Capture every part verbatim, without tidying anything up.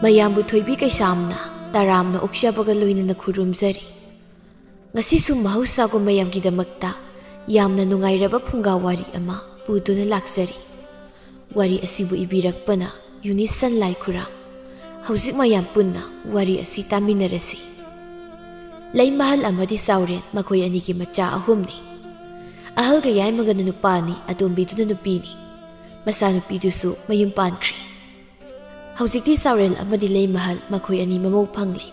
ꯃꯌꯥꯝꯕꯨ ꯊꯣꯏꯕꯤ ꯀꯩꯁꯥꯝꯅ ꯇꯔꯥꯝꯅ ꯑꯣꯛꯆꯕꯒ ꯂꯣꯏꯅꯅ ꯈꯨꯔꯨꯝꯖꯔꯤ꯫ ꯉꯁꯤꯁꯨ ꯃꯍꯧꯁꯥꯒꯨꯝ ꯃꯌꯥꯝꯒꯤꯗꯃꯛꯇ ꯌꯥꯝꯅ ꯅꯨꯡꯉꯥꯏꯔꯕ ꯐꯨꯡꯒꯥ ꯋꯥꯔꯤ ꯑꯃ ꯄꯨꯗꯨꯅ ꯂꯥꯛꯆꯔꯤ꯫ ꯋꯥꯔꯤ ꯑꯁꯤꯕꯨ ꯏꯕꯤꯔꯛꯄꯅ ꯌꯨꯅꯤꯁꯟ ꯂꯥꯏꯈꯨꯔꯥꯝ꯫ ꯍꯧꯖꯤꯛ ꯃꯌꯥꯝ ꯄꯨꯟꯅ ꯋꯥꯔꯤ ꯑꯁꯤ ꯇꯥꯃꯤꯟꯅꯔꯁꯤ꯫ ꯂꯩꯃꯍꯜ ꯑꯃꯗꯤ ꯆꯥꯎꯔꯦꯟ ꯃꯈꯣꯏ ꯑꯅꯤꯒꯤ ꯃꯆꯥ ꯑꯍꯨꯝꯅꯤ꯫ ꯑꯍꯜꯒ ꯌꯥꯏꯃꯒꯅ ꯅꯨꯄꯥꯅꯤ, ꯑꯇꯣꯝꯕꯤꯗꯨꯅ ꯅꯨꯄꯤꯅꯤ꯫ ꯃꯆꯥꯅꯨꯄꯤꯗꯨꯁꯨ ꯃꯌꯨꯝ ꯄꯥꯟꯈ꯭ꯔꯦ꯫ ꯍꯧꯖꯤꯛꯇꯤ ꯆꯥꯎꯔꯦꯜ ꯑꯃꯗꯤ ꯂꯩꯃꯍꯜ ꯃꯈꯣꯏ ꯑꯅꯤ ꯃꯃꯧ ꯐꯪꯂꯦ꯫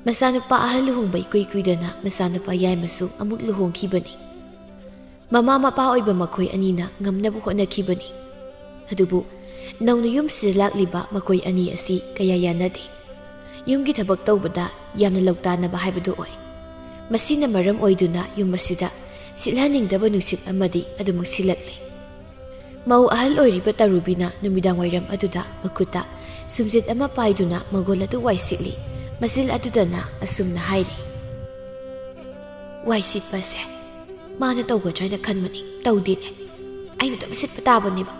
ꯃꯆꯥꯅꯨꯄꯥ ꯑꯍꯜ ꯂꯨꯍꯣꯡꯕ ꯏꯀꯨꯏ ꯀꯨꯏꯗꯅ ꯃꯆꯥꯅꯨꯄꯥ ꯌꯥꯏꯃꯁꯨ ꯑꯃꯨꯛ ꯂꯨꯍꯣꯡꯈꯤꯕꯅꯤ꯫ ꯃꯃꯥ ꯃꯄꯥ ꯑꯣꯏꯕ ꯃꯈꯣꯏ ꯑꯅꯤꯅ ꯉꯝꯅꯕ ꯍꯣꯠꯅꯈꯤꯕꯅꯤ꯫ ꯑꯗꯨꯕꯨ ꯅꯧꯅ ꯌꯨꯝꯁꯤꯗ ꯂꯥꯛꯂꯤꯕ ꯃꯈꯣꯏ ꯑꯅꯤ ꯑꯁꯤ ꯀꯌꯥ ꯌꯥꯅꯗꯦ꯫ ꯌꯨꯝꯒꯤ ꯊꯕꯛ ꯇꯧꯕꯗ ꯌꯥꯝꯅ ꯂꯧꯇꯥꯅꯕ ꯍꯥꯏꯕꯗꯨ ꯑꯣꯏ꯫ ꯃꯁꯤꯅ ꯃꯔꯝ ꯑꯣꯏꯗꯨꯅ ꯌꯨꯝ ꯑꯁꯤꯗ ꯁꯤꯠꯍꯟꯅꯤꯡꯗꯕ ꯅꯨꯡꯁꯤꯠ ꯑꯃꯗꯤ ꯑꯗꯨꯃꯛ ꯁꯤꯠꯂꯛꯂꯦ꯫ ꯃꯧ ꯑꯍꯜ ꯑꯣꯏꯔꯤꯕ ꯇꯔꯨꯕꯤꯅ ꯅꯨꯃꯤꯗꯥꯡ ꯋꯥꯏꯔꯝ ꯑꯗꯨꯗ ꯃꯈꯨꯠꯇ ꯁꯨꯝꯖꯤꯠ ꯑꯃ ꯄꯥꯏꯗꯨꯅ ꯃꯒꯣꯜ ꯑꯗꯨ ꯋꯥꯏ ꯁꯤꯠꯂꯤ꯫ ꯃꯆꯤꯜ ꯑꯗꯨꯗꯅ ꯑꯁꯨꯝꯅ ꯍꯥꯏꯔꯤ, "ꯋꯥꯏ ꯁꯤꯠꯄꯁꯦ ꯃꯥꯅ ꯇꯧꯒꯗ꯭ꯔꯥ ꯍꯥꯏꯅ ꯈꯟꯕꯅꯤ, ꯇꯧꯗꯦꯅꯦ꯫ ꯑꯩꯅ ꯑꯗꯨꯝ ꯁꯤꯠꯄ ꯇꯥꯕꯅꯦꯕ꯫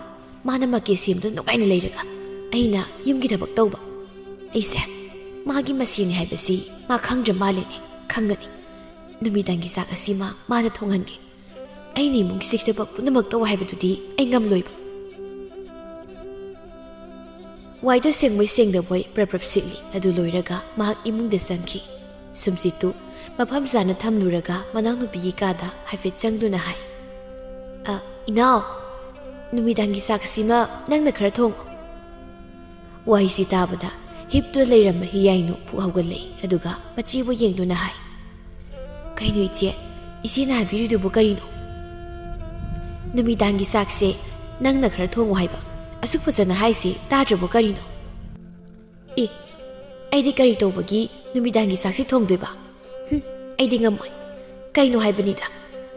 ꯃꯥꯅ ꯃꯀꯦ ꯁꯦꯝꯗꯨꯅ ꯅꯨꯡꯉꯥꯏꯅ ꯂꯩꯔꯒ ꯑꯩꯅ ꯌꯨꯝꯒꯤ ꯊꯕꯛ ꯇꯧꯕ꯫ ꯑꯩꯁꯦ ꯃꯥꯒꯤ ꯃꯆꯦꯅꯤ ꯍꯥꯏꯕꯁꯤ ꯃꯥ ꯈꯪꯗ꯭ꯔ ꯃꯥꯜꯂꯦꯅꯦ꯫ ꯈꯪꯒꯅꯤ꯫ ꯅꯨꯃꯤꯗꯥꯡꯒꯤ ꯆꯥꯛ ꯑꯁꯤꯃ ꯃꯥꯅ ꯊꯣꯡꯍꯟꯒꯦ꯫ ꯑꯩꯅ ꯏꯃꯨꯡꯒꯤ ꯊꯕꯛ ꯄꯨꯝꯅꯃꯛ ꯇꯧ ꯍꯥꯏꯕꯗꯨꯗꯤ ꯑꯩ ꯉꯝꯂꯣꯏꯕ꯫" ꯋꯥꯏꯗꯣ ꯁꯦꯡꯕꯣꯏ ꯁꯦꯡꯗꯕꯣꯏ ꯄ꯭ꯔꯞ ꯄ꯭ꯔꯞ ꯁꯤꯠꯂꯤ꯫ ꯑꯗꯨ ꯂꯣꯏꯔꯒ ꯃꯍꯥꯛ ꯏꯃꯨꯡꯗ ꯆꯪꯈꯤ꯫ ꯁꯨꯝꯖꯤꯠꯇꯨ ꯃꯐꯝ ꯆꯥꯅ ꯊꯝꯂꯨꯔꯒ ꯃꯅꯥꯎꯅꯨꯄꯤꯒꯤ ꯀꯥꯗ ꯍꯥꯏꯐꯦꯠ ꯆꯪꯗꯨꯅ ꯍꯥꯏ, "ꯑ, ꯏꯅꯥꯎ, ꯅꯨꯃꯤꯗꯥꯡꯒꯤ ꯆꯥꯛꯁꯤꯃ ꯅꯪꯅ ꯈꯔ ꯊꯣꯡꯉꯨ꯫" ꯋꯥꯍꯩꯁꯤ ꯇꯥꯕꯗ ꯍꯤꯞꯇꯨꯅ ꯂꯩꯔꯝꯕ ꯍꯤꯌꯥꯏꯅꯨ ꯐꯨꯛ ꯍꯧꯒꯠꯂꯛꯏ꯫ ꯑꯗꯨꯒ ꯃꯆꯦꯕꯨ ꯌꯦꯡꯗꯨꯅ ꯍꯥꯏ, "ꯀꯩꯅꯣ ꯏꯆꯦ, ꯏꯆꯦꯅ ꯍꯥꯏꯕꯤꯔꯤꯗꯨꯕꯨ ꯀꯔꯤꯅꯣ? ꯅꯨꯃꯤꯗꯥꯡꯒꯤ ꯆꯥꯛꯁꯦ ꯅꯪꯅ ꯈꯔ ꯊꯣꯡꯉꯨ ꯍꯥꯏꯕ꯫ ꯑꯁꯨꯛ ꯐꯖꯅ ꯍꯥꯏꯁꯦ ꯇꯥꯗ꯭ꯔꯕꯣ ꯀꯔꯤꯅꯣ?" "ꯑꯦ, ꯑꯩꯗꯤ ꯀꯔꯤ ꯇꯧꯕꯒꯤ ꯅꯨꯃꯤꯗꯥꯡꯒꯤ ꯆꯥꯛꯁꯦ ꯊꯣꯡꯗꯣꯏꯕ? ꯍꯨꯝ, ꯑꯩꯗꯤ ꯉꯝꯃꯣꯏ꯫ ꯀꯩꯅꯣ ꯍꯥꯏꯕꯅꯤꯗ,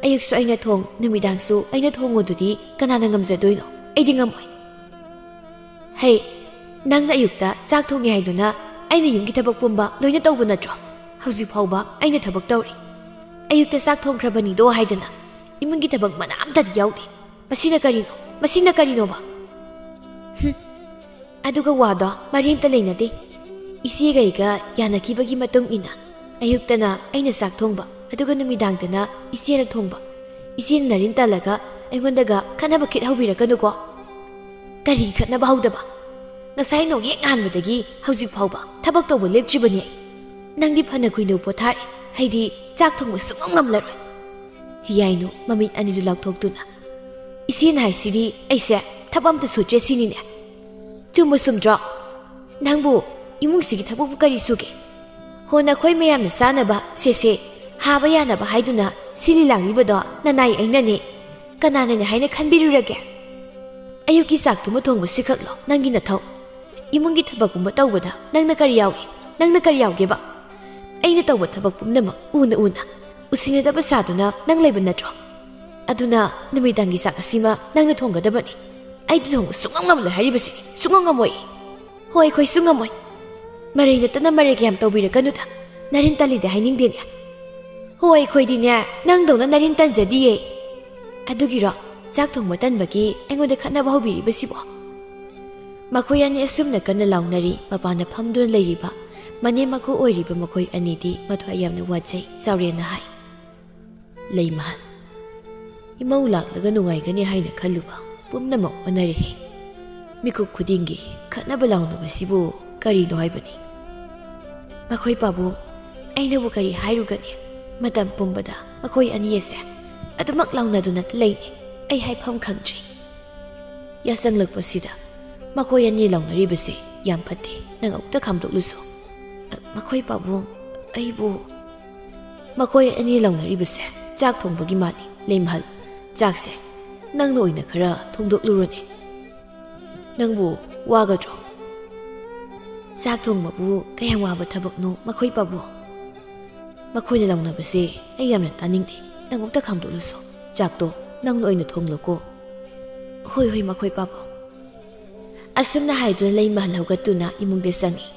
ꯑꯌꯨꯛꯁꯨ ꯑꯩꯅ ꯊꯣꯡ, ꯅꯨꯃꯤꯗꯥꯡꯁꯨ ꯑꯩꯅ ꯊꯣꯡꯉꯨꯗꯨꯗꯤ ꯀꯅꯥꯅ ꯉꯝꯖꯗꯣꯏꯅꯣ? ꯑꯩꯗꯤ ꯉꯝꯃꯣꯏ꯫" "ꯍꯦ, ꯅꯪꯅ ꯑꯌꯨꯛꯇ ꯆꯥꯛ ꯊꯣꯡꯉꯦ ꯍꯥꯏꯗꯨꯅ ꯑꯩꯅ ꯌꯨꯝꯒꯤ ꯊꯕꯛ ꯄꯨꯝꯕ ꯂꯣꯏꯅ ꯇꯧꯕ ꯅꯠꯇ꯭ꯔꯣ? ꯍꯧꯖꯤꯛ ꯐꯥꯎꯕ ꯑꯩꯅ ꯊꯕꯛ ꯇꯧꯔꯤ꯫ ꯑꯌꯨꯛꯇ ꯆꯥꯛ ꯊꯣꯡꯈ꯭ꯔꯕꯅꯤꯗꯣ ꯍꯥꯏꯗꯅ ꯏꯃꯨꯡꯒꯤ ꯊꯕꯛ ꯃꯅꯥ ꯑꯝꯇꯗꯤ ꯌꯥꯎꯗꯦ꯫ ꯃꯁꯤꯅ ꯀꯔꯤꯅꯣ? ꯃꯁꯤꯅ ꯀꯔꯤꯅꯣꯕ?" "ꯍꯨꯝ, ꯑꯗꯨꯒ ꯋꯥꯗꯣ ꯃꯔꯤ ꯑꯝꯇ ꯂꯩꯅꯗꯦ꯫ ꯏꯆꯦꯒ ꯑꯩꯒ ꯌꯥꯅꯈꯤꯕꯒꯤ ꯃꯇꯨꯡ ꯏꯟꯅ ꯑꯌꯨꯛꯇꯅ ꯑꯩꯅ ꯆꯥꯛ ꯊꯣꯡꯕ, ꯑꯗꯨꯒ ꯅꯨꯃꯤꯗꯥꯡꯗꯅ ꯏꯆꯦꯅ ꯊꯣꯡꯕ꯫ ꯏꯆꯦꯅ ꯅꯥꯔꯤꯟ ꯇꯜꯂꯒ ꯑꯩꯉꯣꯟꯗꯒ ꯈꯠꯅꯕ ꯈꯤꯠ ꯍꯧꯕꯤꯔꯛꯀꯅꯨꯀꯣ꯫ ꯀꯔꯤ ꯈꯠꯅꯕ ꯍꯧꯗꯕ? ꯉꯁꯥꯏ ꯅꯣꯡ ꯍꯦꯛ ꯉꯥꯟꯕꯗꯒꯤ ꯍꯧꯖꯤꯛ ꯐꯥꯎꯕ ꯊꯕꯛ ꯇꯧꯕ ꯂꯦꯞꯇ꯭ꯔꯤꯕꯅꯤ ꯑꯩ꯫ ꯅꯪꯗꯤ ꯐꯅ ꯀꯨꯏꯅ ꯄꯣꯊꯥꯔꯦ, ꯑꯩꯗꯤ ꯆꯥꯛ ꯊꯣꯡꯕ ꯁꯨꯡꯉꯝ ꯉꯝꯂꯔꯣꯏ꯫ ꯍꯤꯌꯥꯏꯅꯨ ꯃꯃꯤꯠ ꯑꯅꯤꯗꯨ ꯂꯥꯎꯊꯣꯛꯇꯨꯅ, "ꯏꯆꯦꯅ ꯍꯥꯏꯁꯤꯗꯤ ꯑꯩꯁꯦ ꯊꯕꯛ ꯑꯝꯇ ꯁꯨꯗ꯭ꯔꯦ ꯁꯤꯅꯤꯅꯦ?" "ꯆꯨꯝꯕꯨ ꯆꯨꯝꯗ꯭ꯔꯣ? ꯅꯪꯕꯨ ꯏꯃꯨꯡꯁꯤꯒꯤ ꯊꯕꯛꯄꯨ ꯀꯔꯤ ꯁꯨꯒꯦ? ꯍꯣ, ꯅꯈꯣꯏ ꯃꯌꯥꯝꯅ ꯆꯥꯅꯕ ꯁꯦꯁꯦ, ꯍꯥꯕ ꯌꯥꯅꯕ ꯍꯥꯏꯗꯨꯅ ꯁꯤꯜꯂꯤ ꯂꯥꯡꯂꯤꯕꯗꯣ ꯅꯅꯥꯏ ꯑꯩꯅꯅꯦ꯫ ꯀꯅꯥꯅꯅꯦ ꯍꯥꯏꯅ ꯈꯟꯕꯤꯔꯨꯔꯒꯦ? ꯑꯌꯨꯛꯀꯤ ꯆꯥꯛꯇꯨꯃ ꯊꯣꯡꯕ ꯁꯤꯈꯛꯂꯣ ꯅꯪꯒꯤ ꯅꯊꯧ? ꯏꯃꯨꯡꯒꯤ ꯊꯕꯛꯀꯨꯝꯕ ꯇꯧꯕꯗ ꯅꯪꯅ ꯀꯔꯤ ꯌꯥꯎꯏ? ꯅꯪꯅ ꯀꯔꯤ ꯌꯥꯎꯒꯦꯕ? ꯑꯩꯅ ꯇꯧꯕ ꯊꯕꯛ ꯄꯨꯝꯅꯃꯛ ꯎꯅ ꯎꯅ, ꯎꯁꯤꯟꯅꯗꯕ ꯁꯥꯗꯨꯅ ꯅꯪ ꯂꯩꯕ ꯅꯠꯇ꯭ꯔꯣ? ꯑꯗꯨꯅ ꯅꯨꯃꯤꯗꯥꯡꯒꯤ ꯆꯥꯛ ꯑꯁꯤꯃ ꯅꯪꯅ ꯊꯣꯡꯒꯗꯕꯅꯤ꯫ ꯑꯩꯗꯤ ꯊꯣꯡꯕ ꯁꯨꯡꯉꯝ ꯉꯝꯂꯣꯏ ꯍꯥꯏꯔꯤꯕꯁꯤ, ꯁꯨꯡꯉꯝ ꯉꯝꯃꯣꯏ꯫ ꯍꯣꯏ, ꯑꯩꯈꯣꯏꯁꯨ ꯉꯝꯃꯣꯏ꯫ ꯃꯔꯩ ꯅꯠꯇꯅ ꯃꯔꯩ ꯀꯌꯥꯝ ꯇꯧꯕꯤꯔꯛꯀꯅꯨꯗ꯫ ꯅꯥꯔꯤꯟ ꯇꯜꯂꯤꯗꯤ ꯍꯥꯏꯅꯤꯡꯗꯦꯅꯦ꯫ ꯍꯣꯏ, ꯑꯩꯈꯣꯏꯗꯤꯅꯦ, ꯅꯪꯗꯧꯅ ꯅꯥꯔꯤꯟ ꯇꯟꯖꯗꯤꯌꯦ꯫ ꯑꯗꯨꯒꯤꯔꯣ ꯆꯥꯛ ꯊꯣꯡꯕ ꯇꯟꯕꯒꯤ ꯑꯩꯉꯣꯟꯗ ꯈꯠꯅꯕ ꯍꯧꯕꯤꯔꯤꯕꯁꯤꯕꯣ?" ꯃꯈꯣꯏ ꯑꯅꯤ ꯑꯁꯨꯝꯅ ꯀꯟꯅ ꯂꯥꯎꯅꯔꯤ꯫ ꯃꯄꯥꯟꯗ ꯐꯝꯗꯨꯅ ꯂꯩꯔꯤꯕ ꯃꯅꯦꯝ ꯃꯀꯨ ꯑꯣꯏꯔꯤꯕ ꯃꯈꯣꯏ ꯑꯅꯤꯗꯤ ꯃꯊ꯭ꯋꯥꯏ ꯌꯥꯝꯅ ꯋꯥꯖꯩ꯫ ꯆꯥꯎꯔꯦꯟꯅ ꯍꯥꯏ, "ꯂꯩꯃꯍꯜ, ꯏꯃꯧ ꯂꯥꯛꯂꯒ ꯅꯨꯡꯉꯥꯏꯒꯅꯤ ꯍꯥꯏꯅ ꯈꯜꯂꯨꯕ ꯄꯨꯝꯅꯃꯛ ꯑꯣꯟꯅꯔꯦꯍꯦ꯫ ꯃꯤꯀꯨꯞ ꯈꯨꯗꯤꯡꯒꯤ ꯈꯠꯅꯕ ꯂꯥꯎꯅꯕꯁꯤꯕꯨ ꯀꯔꯤꯅꯣ ꯍꯥꯏꯕꯅꯤ?" "ꯃꯈꯣꯏ ꯄꯥꯕꯨꯡ, ꯑꯩꯅꯕꯨ ꯀꯔꯤ ꯍꯥꯏꯔꯨꯒꯅꯤ? ꯃꯇꯝ ꯄꯨꯝꯕꯗ ꯃꯈꯣꯏ ꯑꯅꯤ ꯑꯁꯦ ꯑꯗꯨꯃꯛ ꯂꯥꯎꯅꯗꯨꯅ ꯂꯩꯅꯤ꯫ ꯑꯩ ꯍꯥꯏꯐꯝ ꯈꯪꯗ꯭ꯔꯦ꯫ ꯌꯥꯆꯪꯂꯛꯄꯁꯤꯗ ꯃꯈꯣꯏ ꯑꯅꯤ ꯂꯥꯎꯅꯔꯤꯕꯁꯦ ꯌꯥꯝ ꯐꯠꯇꯦ꯫ ꯅꯪ ꯑꯃꯨꯛꯇ ꯈꯥꯝꯗꯣꯛꯂꯨꯁꯣ꯫" "ꯃꯈꯣꯏ ꯄꯥꯕꯨꯡ, ꯑꯩꯕꯨ..." "ꯃꯈꯣꯏ ꯑꯅꯤ ꯂꯥꯎꯅꯔꯤꯕꯁꯦ ꯆꯥꯛ ꯊꯣꯡꯕꯒꯤ ꯃꯥꯜꯂꯤ꯫ ꯂꯩꯃꯍꯜ, ꯆꯥꯛꯁꯦ ꯅꯪꯅ ꯑꯣꯏꯅ ꯈꯔ ꯊꯣꯡꯗꯣꯛꯂꯨꯔꯣꯅꯦ꯫ ꯅꯪꯕꯨ ꯋꯥꯒꯗ꯭ꯔꯣ?" "ꯆꯥꯛ ꯊꯣꯡꯕꯕꯨ ꯀꯌꯥꯝ ꯋꯥꯕ ꯊꯕꯛꯅꯣ, ꯃꯈꯣꯏ ꯄꯥꯕꯨꯡ? ꯃꯈꯣꯏꯅ ꯂꯥꯎꯅꯕꯁꯦ ꯑꯩ ꯌꯥꯝꯅ ꯇꯥꯅꯤꯡꯗꯦ꯫ ꯅꯪ ꯑꯃꯨꯛꯇ ꯈꯥꯝꯗꯣꯛꯂꯨꯁꯣ꯫ ꯆꯥꯛꯇꯣ ꯅꯪꯅ ꯑꯣꯏꯅ ꯊꯣꯡꯂꯣꯀꯣ꯫" "ꯍꯣꯏ, ꯍꯣꯏ, ꯃꯈꯣꯏ ꯄꯥꯕꯨꯡ꯫" ꯑꯁꯨꯝꯅ ꯍꯥꯏꯗꯨꯅ ꯂꯩꯃꯍꯜ ꯍꯧꯒꯠꯇꯨꯅ ꯏꯃꯨꯡꯗ ꯆꯪꯉꯤ꯫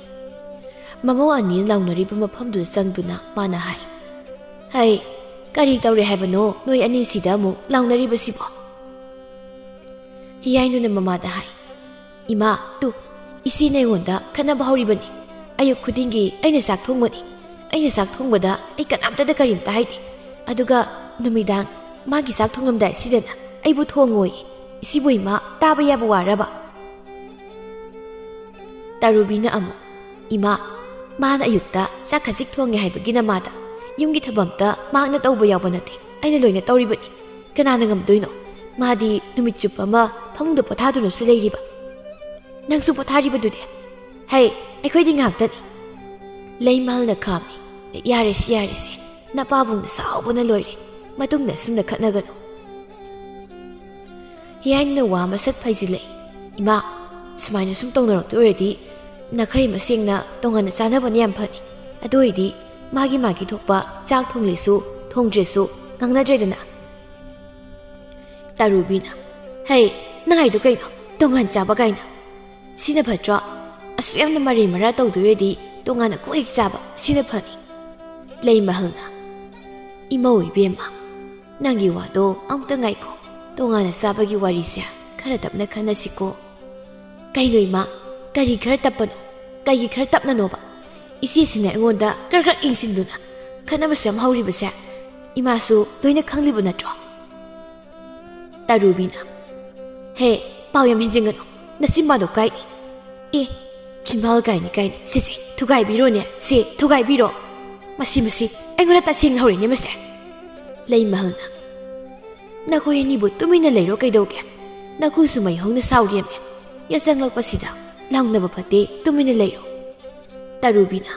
ꯃꯃꯧ ꯑꯅꯤꯅ ꯂꯥꯎꯅꯔꯤꯕ ꯃꯐꯝꯗꯨꯗ ꯆꯪꯗꯨꯅ ꯃꯥꯅ ꯍꯥꯏ, "ꯍꯩ, ꯀꯔꯤ ꯇꯧꯔꯦ ꯍꯥꯏꯕꯅꯣ ꯅꯣꯏ ꯑꯅꯤꯁꯤꯗ ꯑꯃꯨꯛ ꯂꯥꯎꯅꯔꯤꯕꯁꯤꯕꯣ?" ꯍꯤꯌꯥꯏꯅꯨꯅ ꯃꯃꯥꯗ ꯍꯥꯏ, "ꯏꯃꯥ, ꯇꯨ, "ꯏꯆꯦꯅ ꯑꯩꯉꯣꯟꯗ ꯈꯠꯅꯕ ꯍꯧꯔꯤꯕꯅꯤ꯫ ꯑꯌꯨꯛ ꯈꯨꯗꯤꯡꯒꯤ ꯑꯩꯅ ꯆꯥꯛ ꯊꯣꯡꯕꯅꯤ꯫ ꯑꯩꯅ ꯆꯥꯛ ꯊꯣꯡꯕꯗ ꯑꯩ ꯀꯅꯥꯝꯇꯗ ꯀꯔꯤꯝꯇ ꯍꯥꯏꯗꯦ꯫ ꯑꯗꯨꯒ ꯅꯨꯃꯤꯗꯥꯡ ꯃꯥꯒꯤ ꯆꯥꯛ ꯊꯣꯡꯂꯝꯗꯥꯏꯁꯤꯗꯅ ꯑꯩꯕꯨ ꯊꯣꯡꯉꯣꯏ꯫ ꯏꯆꯦꯕꯨ ꯏꯃꯥ ꯇꯥꯕ ꯌꯥꯕ ꯋꯥꯔꯕ?" ꯇꯥꯔꯨꯕꯤꯅ ꯑꯃꯨꯛ, "ꯏꯃꯥ, ꯃꯥꯅ ꯑꯌꯨꯛꯇ ꯆꯥꯛ ꯈꯖꯤꯛ ꯊꯣꯡꯉꯦ ꯍꯥꯏꯕꯒꯤ ꯅꯃꯥꯗ ꯌꯨꯝꯒꯤ ꯊꯕꯛ ꯑꯝꯇ ꯃꯍꯥꯛꯅ ꯇꯧꯕ ꯌꯥꯎꯕ ꯅꯠꯇꯦ, ꯑꯩꯅ ꯂꯣꯏꯅ ꯇꯧꯔꯤꯕꯅꯤ꯫ ꯀꯅꯥꯅ ꯉꯝꯗꯣꯏꯅꯣ? ꯃꯥꯗꯤ ꯅꯨꯃꯤꯠ ꯆꯨꯞꯄ ꯑꯃ ꯐꯃꯨꯡꯗ ꯄꯣꯊꯥꯗꯨꯅꯁꯨ ꯂꯩꯔꯤꯕ꯫ ꯅꯪꯁꯨ ꯄꯣꯊꯥꯔꯤꯕꯗꯨꯗꯤ?" "ꯍꯩ, ꯑꯩꯈꯣꯏꯗꯤ ꯉꯥꯛꯇꯅꯤ꯫" ꯂꯩꯃꯍꯜꯅ ꯈꯥꯝꯃꯤ꯫ "ꯌꯥꯔꯦꯁꯦ, ꯌꯥꯔꯦꯁꯦ, ꯅꯄꯥꯕꯨꯡꯅ ꯁꯥꯎꯕꯅ ꯂꯣꯏꯔꯦ꯫ ꯃꯇꯨꯡꯗ ꯑꯁꯨꯝꯅ ꯈꯠꯅꯒꯅꯨ꯫" ꯍꯤꯌꯥꯏꯅ ꯋꯥ ꯃꯁꯛ ꯐꯩꯖꯤꯜꯂꯛꯏ꯫ "ꯏꯃꯥ, ꯁꯨꯃꯥꯏꯅ ꯁꯨꯝ ꯇꯧꯅꯔꯛꯇꯣꯏ ꯑꯣꯏꯔꯗꯤ ꯅꯈꯩ ꯃꯁꯦꯡꯅ ꯇꯣꯉꯥꯟꯅ ꯆꯥꯅꯕꯅ ꯌꯥꯝ ꯐꯅꯤ꯫ ꯑꯗꯨ ꯑꯣꯏꯔꯗꯤ ꯃꯥꯒꯤ ꯃꯥꯒꯤ ꯊꯣꯛꯄ ꯆꯥꯛ ꯊꯣꯡꯂꯁꯨ ꯊꯣꯡꯗ꯭ꯔꯁꯨ ꯉꯥꯡꯅꯗ꯭ꯔꯦꯗꯅ꯫" ꯇꯥꯔꯨꯕꯤꯅ, "ꯍꯩ, ꯅꯪ ꯍꯥꯏꯗꯣ ꯀꯩꯅꯣ? ꯇꯣꯉꯥꯟ ꯆꯥꯕ ꯀꯥꯏꯅ? ꯁꯤꯅ ꯐꯠꯇ꯭ꯔꯣ? ꯑꯁꯨꯛ ꯌꯥꯝꯅ ꯃꯔꯩ ꯃꯔꯥ ꯇꯧꯗꯣꯏ ꯑꯣꯏꯔꯗꯤ ꯇꯣꯉꯥꯟꯅ ꯀꯣꯛ ꯍꯦꯛ ꯆꯥꯕ, ꯁꯤꯅ ꯐꯅꯤ꯫" ꯂꯩꯃꯍꯜꯅ, "ꯏꯃꯧ ꯏꯕꯦꯝꯃ, ꯅꯪꯒꯤ ꯋꯥꯗꯣ ꯑꯃꯨꯛꯇ ꯉꯥꯏꯈꯣ꯫ ꯇꯣꯉꯥꯟꯅ ꯆꯥꯕꯒꯤ ꯋꯥꯔꯤꯁꯦ ꯈꯔ ꯇꯞꯅ ꯈꯟꯅꯁꯤꯀꯣ꯫" "ꯀꯩꯅꯣ ꯏꯃꯥ, ꯀꯔꯤ ꯈꯔ ꯇꯞꯄꯅꯣ? ꯀꯩꯒꯤ ꯈꯔ ꯇꯞꯅꯅꯣꯕ? ꯏꯆꯦꯁꯤꯅ ꯑꯩꯉꯣꯟꯗ ꯈꯔ ꯈꯔ ꯌꯦꯡꯁꯤꯟꯗꯨꯅ ꯈꯠꯅꯕꯁꯨ ꯌꯥꯝ ꯍꯧꯔꯤꯕꯁꯦ ꯏꯃꯥꯁꯨ ꯂꯣꯏꯅ ꯈꯪꯂꯤꯕ ꯅꯠꯇ꯭ꯔꯣ?" ꯇꯥꯔꯨꯕꯤꯅ, "ꯍꯦ, ꯄꯥꯎ ꯌꯥꯝ ꯍꯦꯟꯖꯤꯟꯒꯅꯨ, ꯅꯆꯤꯟꯕꯥꯗꯣ ꯀꯥꯏꯅꯤ꯫ ꯑꯦ, ꯆꯤꯟꯕꯥꯜ ꯀꯥꯏꯅꯤ ꯀꯥꯏꯅ, ꯁꯤꯁꯦ ꯊꯨꯒꯥꯏꯕꯤꯔꯣꯅꯦ, ꯁꯦ ꯊꯨꯒꯥꯏꯕꯤꯔꯣ꯫ ꯃꯁꯤ, ꯃꯁꯤ ꯑꯩꯉꯣꯟꯗ ꯇꯁꯦꯡꯅ ꯍꯧꯔꯦꯅꯦ ꯃꯁꯦ꯫" ꯂꯩꯃꯍꯜꯅ, "ꯅꯈꯣꯏ ꯑꯅꯤꯕꯨ ꯇꯨꯃꯤꯟꯅ ꯂꯩꯔꯣ ꯀꯩꯗꯧꯒꯦ? ꯅꯈꯨꯁꯨ ꯃꯩ ꯍꯧꯅ ꯁꯥꯎꯔꯦꯝꯃꯦ꯫ ꯌꯥꯆꯪꯂꯛꯄꯁꯤꯗ ꯂꯥꯎꯅꯕ ꯐꯠꯇꯦ, ꯇꯨꯃꯤꯟꯅ ꯂꯩꯔꯣ꯫" ꯇꯥꯔꯨꯕꯤꯅ,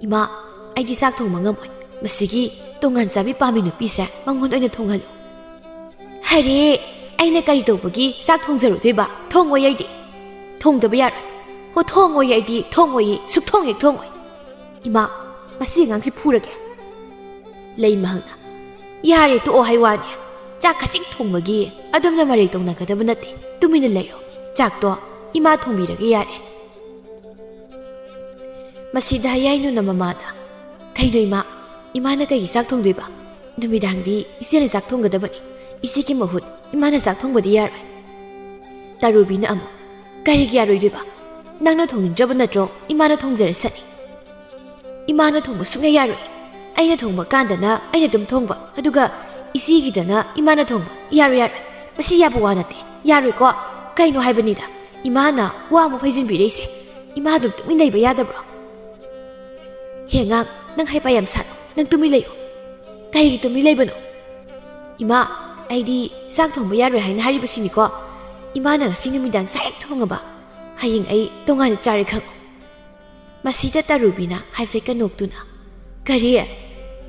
"ꯏꯃꯥ, ꯑꯩꯗꯤ ꯆꯥꯛ ꯊꯣꯡꯕ ꯉꯝꯃꯣꯏ꯫ ꯃꯁꯤꯒꯤ ꯇꯣꯉꯥꯟ ꯆꯥꯕꯤ ꯄꯥꯝꯃꯤ ꯅꯨꯄꯤꯁꯦ ꯃꯉꯣꯟꯗ ꯑꯣꯏꯅ ꯊꯣꯡꯍꯜꯂꯨ꯫" "ꯍꯥꯏꯔꯦ, ꯑꯩꯅ ꯀꯔꯤ ꯇꯧꯕꯒꯤ ꯆꯥꯛ ꯊꯣꯡꯖꯔꯨꯗꯣꯏꯕ? ꯊꯣꯡꯉꯣꯏ ꯑꯩꯗꯤ꯫ ꯊꯣꯡꯗꯕ ꯌꯥꯔꯣꯏ꯫ ꯍꯣ, ꯊꯣꯡꯉꯣꯏ ꯑꯩꯗꯤ, ꯊꯣꯡꯉꯣꯏꯌꯦ, ꯁꯨꯛꯊꯣꯡ ꯍꯦꯛ ꯊꯣꯡꯉꯣꯏ꯫ ꯏꯃꯥ, ꯃꯁꯤ ꯑꯉꯥꯡꯁꯤ ꯐꯨꯔꯒꯦ꯫" ꯂꯩꯃꯍꯜꯅ, "ꯌꯥꯔꯦ, ꯇꯣꯛꯑꯣ ꯍꯥꯏ ꯋꯥꯅꯤ꯫ ꯆꯥꯛ ꯈꯖꯤꯛ ꯊꯣꯡꯕꯒꯤ ꯑꯗꯨꯝꯅ ꯃꯔꯩ ꯇꯧꯅꯒꯗꯕ ꯅꯠꯇꯦ꯫ ꯇꯨꯃꯤꯟꯅ ꯂꯩꯔꯣ꯫ ꯆꯥꯛꯇꯣ ꯏꯃꯥ ꯊꯣꯡꯕꯤꯔꯒꯦ ꯌꯥꯔꯦ꯫" ꯃꯁꯤꯗ ꯍꯌꯥꯏꯅꯨꯅ ꯃꯃꯥꯗ, "ꯀꯩꯅꯣ ꯏꯃꯥ? ꯏꯃꯥꯅ ꯀꯩꯒꯤ ꯆꯥꯛ ꯊꯣꯡꯗꯣꯏꯕ? ꯅꯨꯃꯤꯗꯥꯡꯗꯤ ꯏꯆꯦꯅ ꯆꯥꯛ ꯊꯣꯡꯒꯗꯕꯅꯤ꯫ ꯏꯆꯦꯒꯤ ꯃꯍꯨꯠ ꯏꯃꯥꯅ ꯆꯥꯛ ꯊꯣꯡꯕꯗꯤ ꯌꯥꯔꯣꯏ꯫" ꯇꯥꯔꯨꯕꯤꯅ ꯑꯃꯨꯛ, ꯀꯔꯤꯒꯤ ꯌꯥꯔꯣꯏꯗꯣꯏꯕ? ꯅꯪꯅ ꯊꯣꯡꯅꯤꯡꯗ꯭ꯔꯕ ꯅꯠꯇ꯭ꯔꯣ? ꯏꯃꯥꯅ ꯊꯣꯡꯖꯔꯁꯅꯤ꯫ ꯏꯃꯥꯅ ꯊꯣꯡꯕ ꯁꯨꯡꯌꯥ ꯌꯥꯔꯣꯏ꯫ ꯑꯩꯅ ꯊꯣꯡꯕ ꯀꯥꯟꯗꯅ ꯑꯩꯅ ꯑꯗꯨꯝ ꯊꯣꯡꯕ, ꯑꯗꯨꯒ ꯏꯆꯦꯒꯤꯗꯅ ꯏꯃꯥꯅ ꯊꯣꯡꯕ꯫ ꯌꯥꯔꯣꯏ, ꯌꯥꯔꯣꯏ꯫ ꯃꯁꯤ ꯌꯥꯕ ꯋꯥ ꯅꯠꯇꯦ꯫ ꯌꯥꯔꯣꯏꯀꯣ꯫ ꯀꯩꯅꯣ ꯍꯥꯏꯕꯅꯤꯗ꯫ ꯏꯃꯥꯅ ꯋꯥ ꯑꯃꯨꯛ ꯐꯩꯖꯤꯟꯕꯤꯔꯛꯏꯁꯦ꯫ ꯏꯃꯥ ꯑꯗꯨꯝ ꯇꯨꯃꯤꯟ ꯂꯩꯕ ꯌꯥꯗꯕ꯭ꯔꯣ? ꯍꯦ ꯑꯉꯥꯡ, ꯅꯪ ꯍꯩꯄꯥ ꯌꯥꯝ ꯁꯥꯅꯨ꯫ ꯅꯪ ꯇꯨꯃꯤꯟ ꯂꯩꯌꯨ꯫ ꯀꯩꯒꯤ ꯇꯨꯃꯤꯟ ꯂꯩꯕꯅꯣ? ꯏꯃꯥ, ꯑꯩꯗꯤ ꯆꯥꯛ ꯊꯣꯡꯕ ꯌꯥꯔꯣꯏ ꯍꯥꯏꯅ ꯍꯥꯏꯔꯤꯕꯁꯤꯅꯤꯀꯣ꯫ ꯏꯃꯥꯅ ꯉꯁꯤ ꯅꯨꯃꯤꯗꯥꯡ ꯆꯥꯛ ꯍꯦꯛ ꯊꯣꯡꯉꯕ, ꯍꯌꯦꯡ ꯑꯩ ꯇꯣꯉꯥꯟꯅ ꯆꯥꯔꯦ ꯈꯪꯉꯨ꯫ ꯃꯁꯤꯗ ꯇꯔꯨꯕꯤꯅ ꯍꯥꯏꯐꯦꯠꯀ ꯅꯣꯛꯇꯨꯅ, "ꯀꯔꯤ?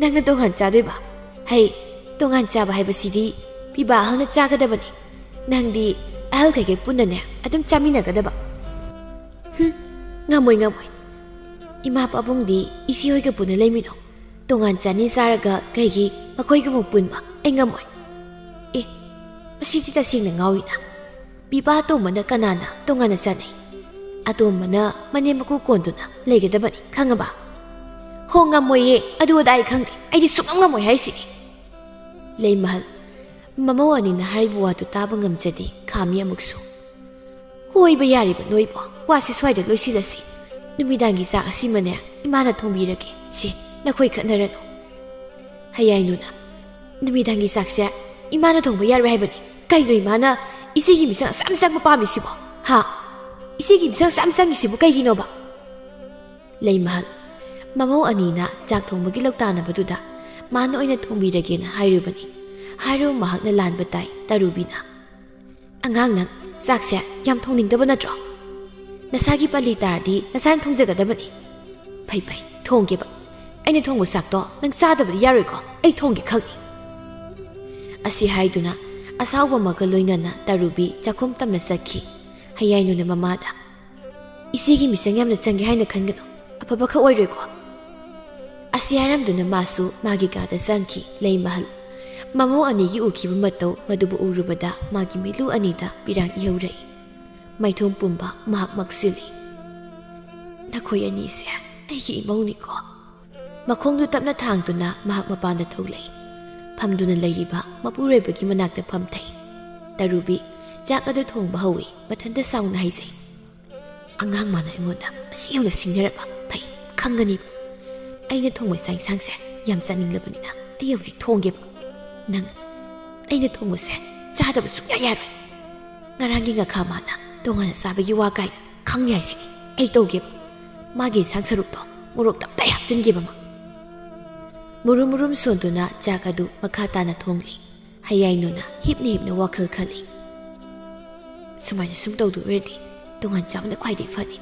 ꯅꯪꯅ ꯇꯣꯉꯥꯟ ꯆꯥꯗꯣꯏꯕ? ꯍꯩ, ꯇꯣꯉꯥꯟ ꯆꯥꯕ ꯍꯥꯏꯕꯁꯤꯗꯤ ꯄꯤꯕꯥ ꯑꯍꯜꯅ ꯆꯥꯒꯗꯕꯅꯤ꯫ ꯅꯪꯗꯤ ꯑꯍꯜꯈꯩꯒ ꯄꯨꯟꯅꯅꯦ ꯑꯗꯨꯝ ꯆꯥꯃꯤꯟꯅꯒꯗꯕ꯫" "ꯍꯨꯝ, ꯉꯝꯃꯣꯏ, ꯉꯝꯃꯣꯏ꯫ ꯏꯃꯥ ꯄꯥꯕꯨꯡꯗꯤ ꯏꯆꯦ ꯍꯣꯏꯒ ꯄꯨꯟꯅ ꯂꯩꯃꯤꯟꯅꯧ꯫ ꯇꯣꯉꯥꯟ ꯆꯥꯅꯤ ꯆꯥꯔꯒ ꯀꯩꯒꯤ ꯃꯈꯣꯏꯒ ꯑꯃꯨꯛ ꯄꯨꯟꯕ? ꯑꯩ ꯉꯝꯃꯣꯏ꯫" "ꯑꯦ, ꯃꯁꯤꯗꯤ ꯇꯁꯦꯡꯅ ꯉꯥꯎꯏꯅ꯫ ꯄꯤꯕꯥ ꯑꯇꯣꯝꯕꯅ ꯀꯅꯥꯅ ꯇꯣꯉꯥꯟꯅ ꯆꯥꯅꯩ? ꯑꯇꯣꯝꯕꯅ ꯃꯅꯦꯝ ꯃꯀꯨ ꯀꯣꯟꯗꯨꯅ ꯂꯩꯒꯗꯕꯅꯤ, ꯈꯪꯉꯕ?" "ꯍꯣ, ꯉꯝꯃꯣꯏꯌꯦ, ꯑꯗꯨ ꯑꯗꯥ ꯑꯩ ꯈꯪꯗꯦ꯫ ꯑꯩꯗꯤ ꯁꯨꯡꯉꯝ ꯉꯝꯃꯣꯏ ꯍꯥꯏꯁꯤꯅꯤ꯫" ꯂꯩꯃꯍꯜ, ꯃꯃꯧ ꯑꯅꯤꯅ ꯍꯥꯏꯔꯤꯕ ꯋꯥꯗꯨ ꯇꯥꯕ ꯉꯝꯖꯗꯦ ꯈꯥꯝꯃꯤ ꯑꯃꯨꯛꯁꯨ꯫ "ꯍꯣꯏꯕ, ꯌꯥꯔꯤꯕ ꯅꯣꯏꯕꯣ, ꯋꯥꯁꯤ ꯁ꯭ꯋꯥꯏꯗ ꯂꯣꯏꯁꯤꯜꯂꯁꯤ꯫ ꯅꯨꯃꯤꯗꯥꯡꯒꯤ ꯆꯥꯛ ꯑꯁꯤꯃꯅꯦ ꯏꯃꯥꯅ ꯊꯣꯡꯕꯤꯔꯒꯦ꯫ ꯁꯦ, ꯅꯈꯣꯏ ꯈꯠꯅꯔꯅꯨ꯫" ꯍꯌꯥꯏꯅꯨꯅ, "ꯅꯨꯃꯤꯗꯥꯡꯒꯤ ꯆꯥꯛꯁꯦ ꯏꯃꯥꯅ ꯊꯣꯡꯕ ꯌꯥꯔꯣꯏ ꯍꯥꯏꯕꯅꯤ꯫ ꯀꯩꯅꯣ ꯏꯃꯥꯅ ꯏꯆꯦꯒꯤ ꯃꯤꯆꯪ ꯑꯁꯨꯛ ꯌꯥꯝ ꯆꯪꯕ ꯄꯥꯝꯃꯤꯁꯤꯕꯣ? ꯍꯥ? ꯏꯆꯦꯒꯤ ꯃꯤꯆꯪ ꯑꯁꯨꯛ ꯌꯥꯝ ꯆꯪꯉꯤꯁꯤꯕꯨ ꯀꯩꯒꯤꯅꯣꯕ?" ꯂꯩꯃꯍꯜ, ꯃꯃꯧ ꯑꯅꯤꯅ ꯆꯥꯛ ꯊꯣꯡꯕꯒꯤ ꯂꯧꯇꯥꯅꯕꯗꯨꯗ ꯃꯥꯅ ꯑꯣꯏꯅ ꯊꯣꯡꯕꯤꯔꯒꯦꯅ ꯍꯥꯏꯔꯨꯕꯅꯤ꯫ ꯍꯥꯏꯔꯨ ꯃꯍꯥꯛꯅ ꯂꯥꯟꯕ ꯇꯥꯏ ꯇꯔꯨꯕꯤꯅ꯫ "ꯑꯉꯥꯡ ꯅꯪ, ꯆꯥꯛꯁꯦ ꯌꯥꯝ ꯊꯣꯡꯅꯤꯡꯗꯕ ꯅꯠꯇ꯭ꯔꯣ? ꯅꯁꯥꯒꯤ ꯄꯜꯂꯤ ꯇꯥꯔꯗꯤ ꯅꯁꯥꯅ ꯊꯣꯡꯖꯒꯗꯕꯅꯤ꯫" "ꯐꯩ ꯐꯩ, ꯊꯣꯡꯒꯦꯕ꯫ ꯑꯩꯅ ꯊꯣꯡꯕ ꯆꯥꯛꯇꯣ ꯅꯪ ꯆꯥꯗꯕꯗꯤ ꯌꯥꯔꯣꯏꯀꯣ, ꯑꯩ ꯊꯣꯡꯒꯦ ꯈꯪꯉꯤ꯫" ꯑꯁꯤ ꯍꯥꯏꯗꯨꯅ ꯑꯁꯥꯎꯕ ꯑꯃꯒ ꯂꯣꯏꯅꯅ ꯇꯔꯨꯕꯤ ꯆꯥꯛꯈꯨꯝ ꯇꯝꯅ ꯆꯠꯈꯤ꯫ ꯍꯌꯥꯏꯅꯨꯅ ꯃꯃꯥꯗ, "ꯏꯆꯦꯒꯤ ꯃꯤꯆꯪ ꯌꯥꯝꯅ ꯆꯪꯒꯦ ꯍꯥꯏꯅ ꯈꯟꯒꯅꯨ, ꯑꯐꯕꯈꯛ ꯑꯣꯏꯔꯣꯏꯀꯣ?" ꯑꯁꯤ ꯍꯥꯏꯔꯝꯗꯨꯅ ꯃꯥꯁꯨ ꯃꯥꯒꯤ ꯀꯥꯗ ꯆꯪꯈꯤ꯫ ꯂꯩꯃꯍꯜ, ꯃꯃꯧ ꯑꯅꯤꯒꯤ ꯎꯈꯤꯕ ꯃꯇꯧ ꯃꯗꯨꯕꯨ ꯎꯔꯨꯕꯗ ꯃꯥꯒꯤ ꯃꯤꯠꯂꯨ ꯑꯅꯤꯗ ꯄꯤꯔꯥꯡ ꯏꯍꯧꯔꯛꯏ꯫ ꯃꯥꯏꯊꯣꯡ ꯄꯨꯝꯕ ꯃꯍꯥꯛ ꯃꯛꯁꯤꯜꯂꯤ꯫ "ꯅꯈꯣꯏ ꯑꯅꯤꯁꯦ ꯑꯩꯒꯤ ꯏꯃꯧꯅꯤꯀꯣ?" ꯃꯈꯣꯡꯗꯨ ꯇꯞꯅ ꯊꯥꯡꯗꯨꯅ ꯃꯍꯥꯛ ꯃꯄꯥꯟꯗ ꯊꯣꯛꯂꯛꯏ꯫ ꯐꯝꯗꯨꯅ ꯂꯩꯔꯤꯕ ꯃꯄꯨꯔꯣꯏꯕꯒꯤ ꯃꯅꯥꯛꯇ ꯐꯝꯊꯩ꯫ ꯇꯔꯨꯕꯤ, ꯆꯥꯛ ꯑꯗꯨ ꯊꯣꯡꯕ ꯍꯧꯏ꯫ ꯃꯊꯟꯇ ꯁꯥꯎꯅ ꯍꯥꯏꯖꯩ꯫ ꯑꯉꯥꯡ ꯃꯥꯅ ꯑꯩꯉꯣꯟꯗ ꯑꯁꯤ ꯌꯧꯅ ꯁꯤꯡꯅꯔꯕ? ꯐꯩ, ꯈꯪꯒꯅꯤ꯫ ꯑꯩꯅ ꯊꯣꯡꯕ ꯆꯥꯛ ꯏꯟꯁꯥꯡꯁꯦ ꯌꯥꯝ ꯆꯥꯅꯤꯡꯂꯕꯅꯤꯅ ꯑꯩ ꯍꯧꯖꯤꯛ ꯊꯣꯡꯒꯦꯕ꯫ ꯅꯪ ꯑꯩꯅ ꯊꯣꯡꯕꯁꯦ ꯆꯥꯗꯕ ꯁꯨꯡꯌꯥ ꯌꯥꯔꯣꯏ꯫ ꯉꯔꯥꯡꯒꯤ ꯉꯥꯈꯥ ꯃꯥꯅ ꯇꯣꯉꯥꯟꯅ ꯆꯥꯕꯒꯤ ꯋꯥ ꯀꯥꯏꯅ ꯈꯪꯅꯤ ꯍꯥꯏꯁꯤꯅꯤ꯫ ꯑꯩ ꯇꯧꯒꯦꯕ꯫ ꯃꯥꯒꯤ ꯏꯟꯁꯥꯡ ꯁꯔꯨꯛꯇꯣ ꯃꯣꯔꯣꯛ ꯇꯞꯇꯥꯏ ꯍꯥꯞꯆꯤꯟꯒꯦꯕ ꯃꯥ꯫ ꯃꯨꯔꯨꯝ ꯃꯨꯔꯨꯝ ꯁꯣꯟꯗꯨꯅ ꯆꯥꯛ ꯑꯗꯨ ꯃꯈꯥ ꯇꯥꯅ ꯊꯣꯡꯂꯤ꯫ ꯍꯌꯥꯏꯅꯨꯅ ꯍꯤꯞꯅ ꯍꯤꯞꯅ ꯋꯥꯈꯜ ꯈꯜꯂꯤ꯫ ꯁꯨꯃꯥꯏꯅ ꯁꯨꯝ ꯇꯧꯗꯣꯏ ꯑꯣꯏꯔꯗꯤ ꯇꯣꯉꯥꯟ ꯆꯥꯕꯅ ꯈ꯭ꯋꯥꯏꯗꯒꯤ ꯐꯅꯤ꯫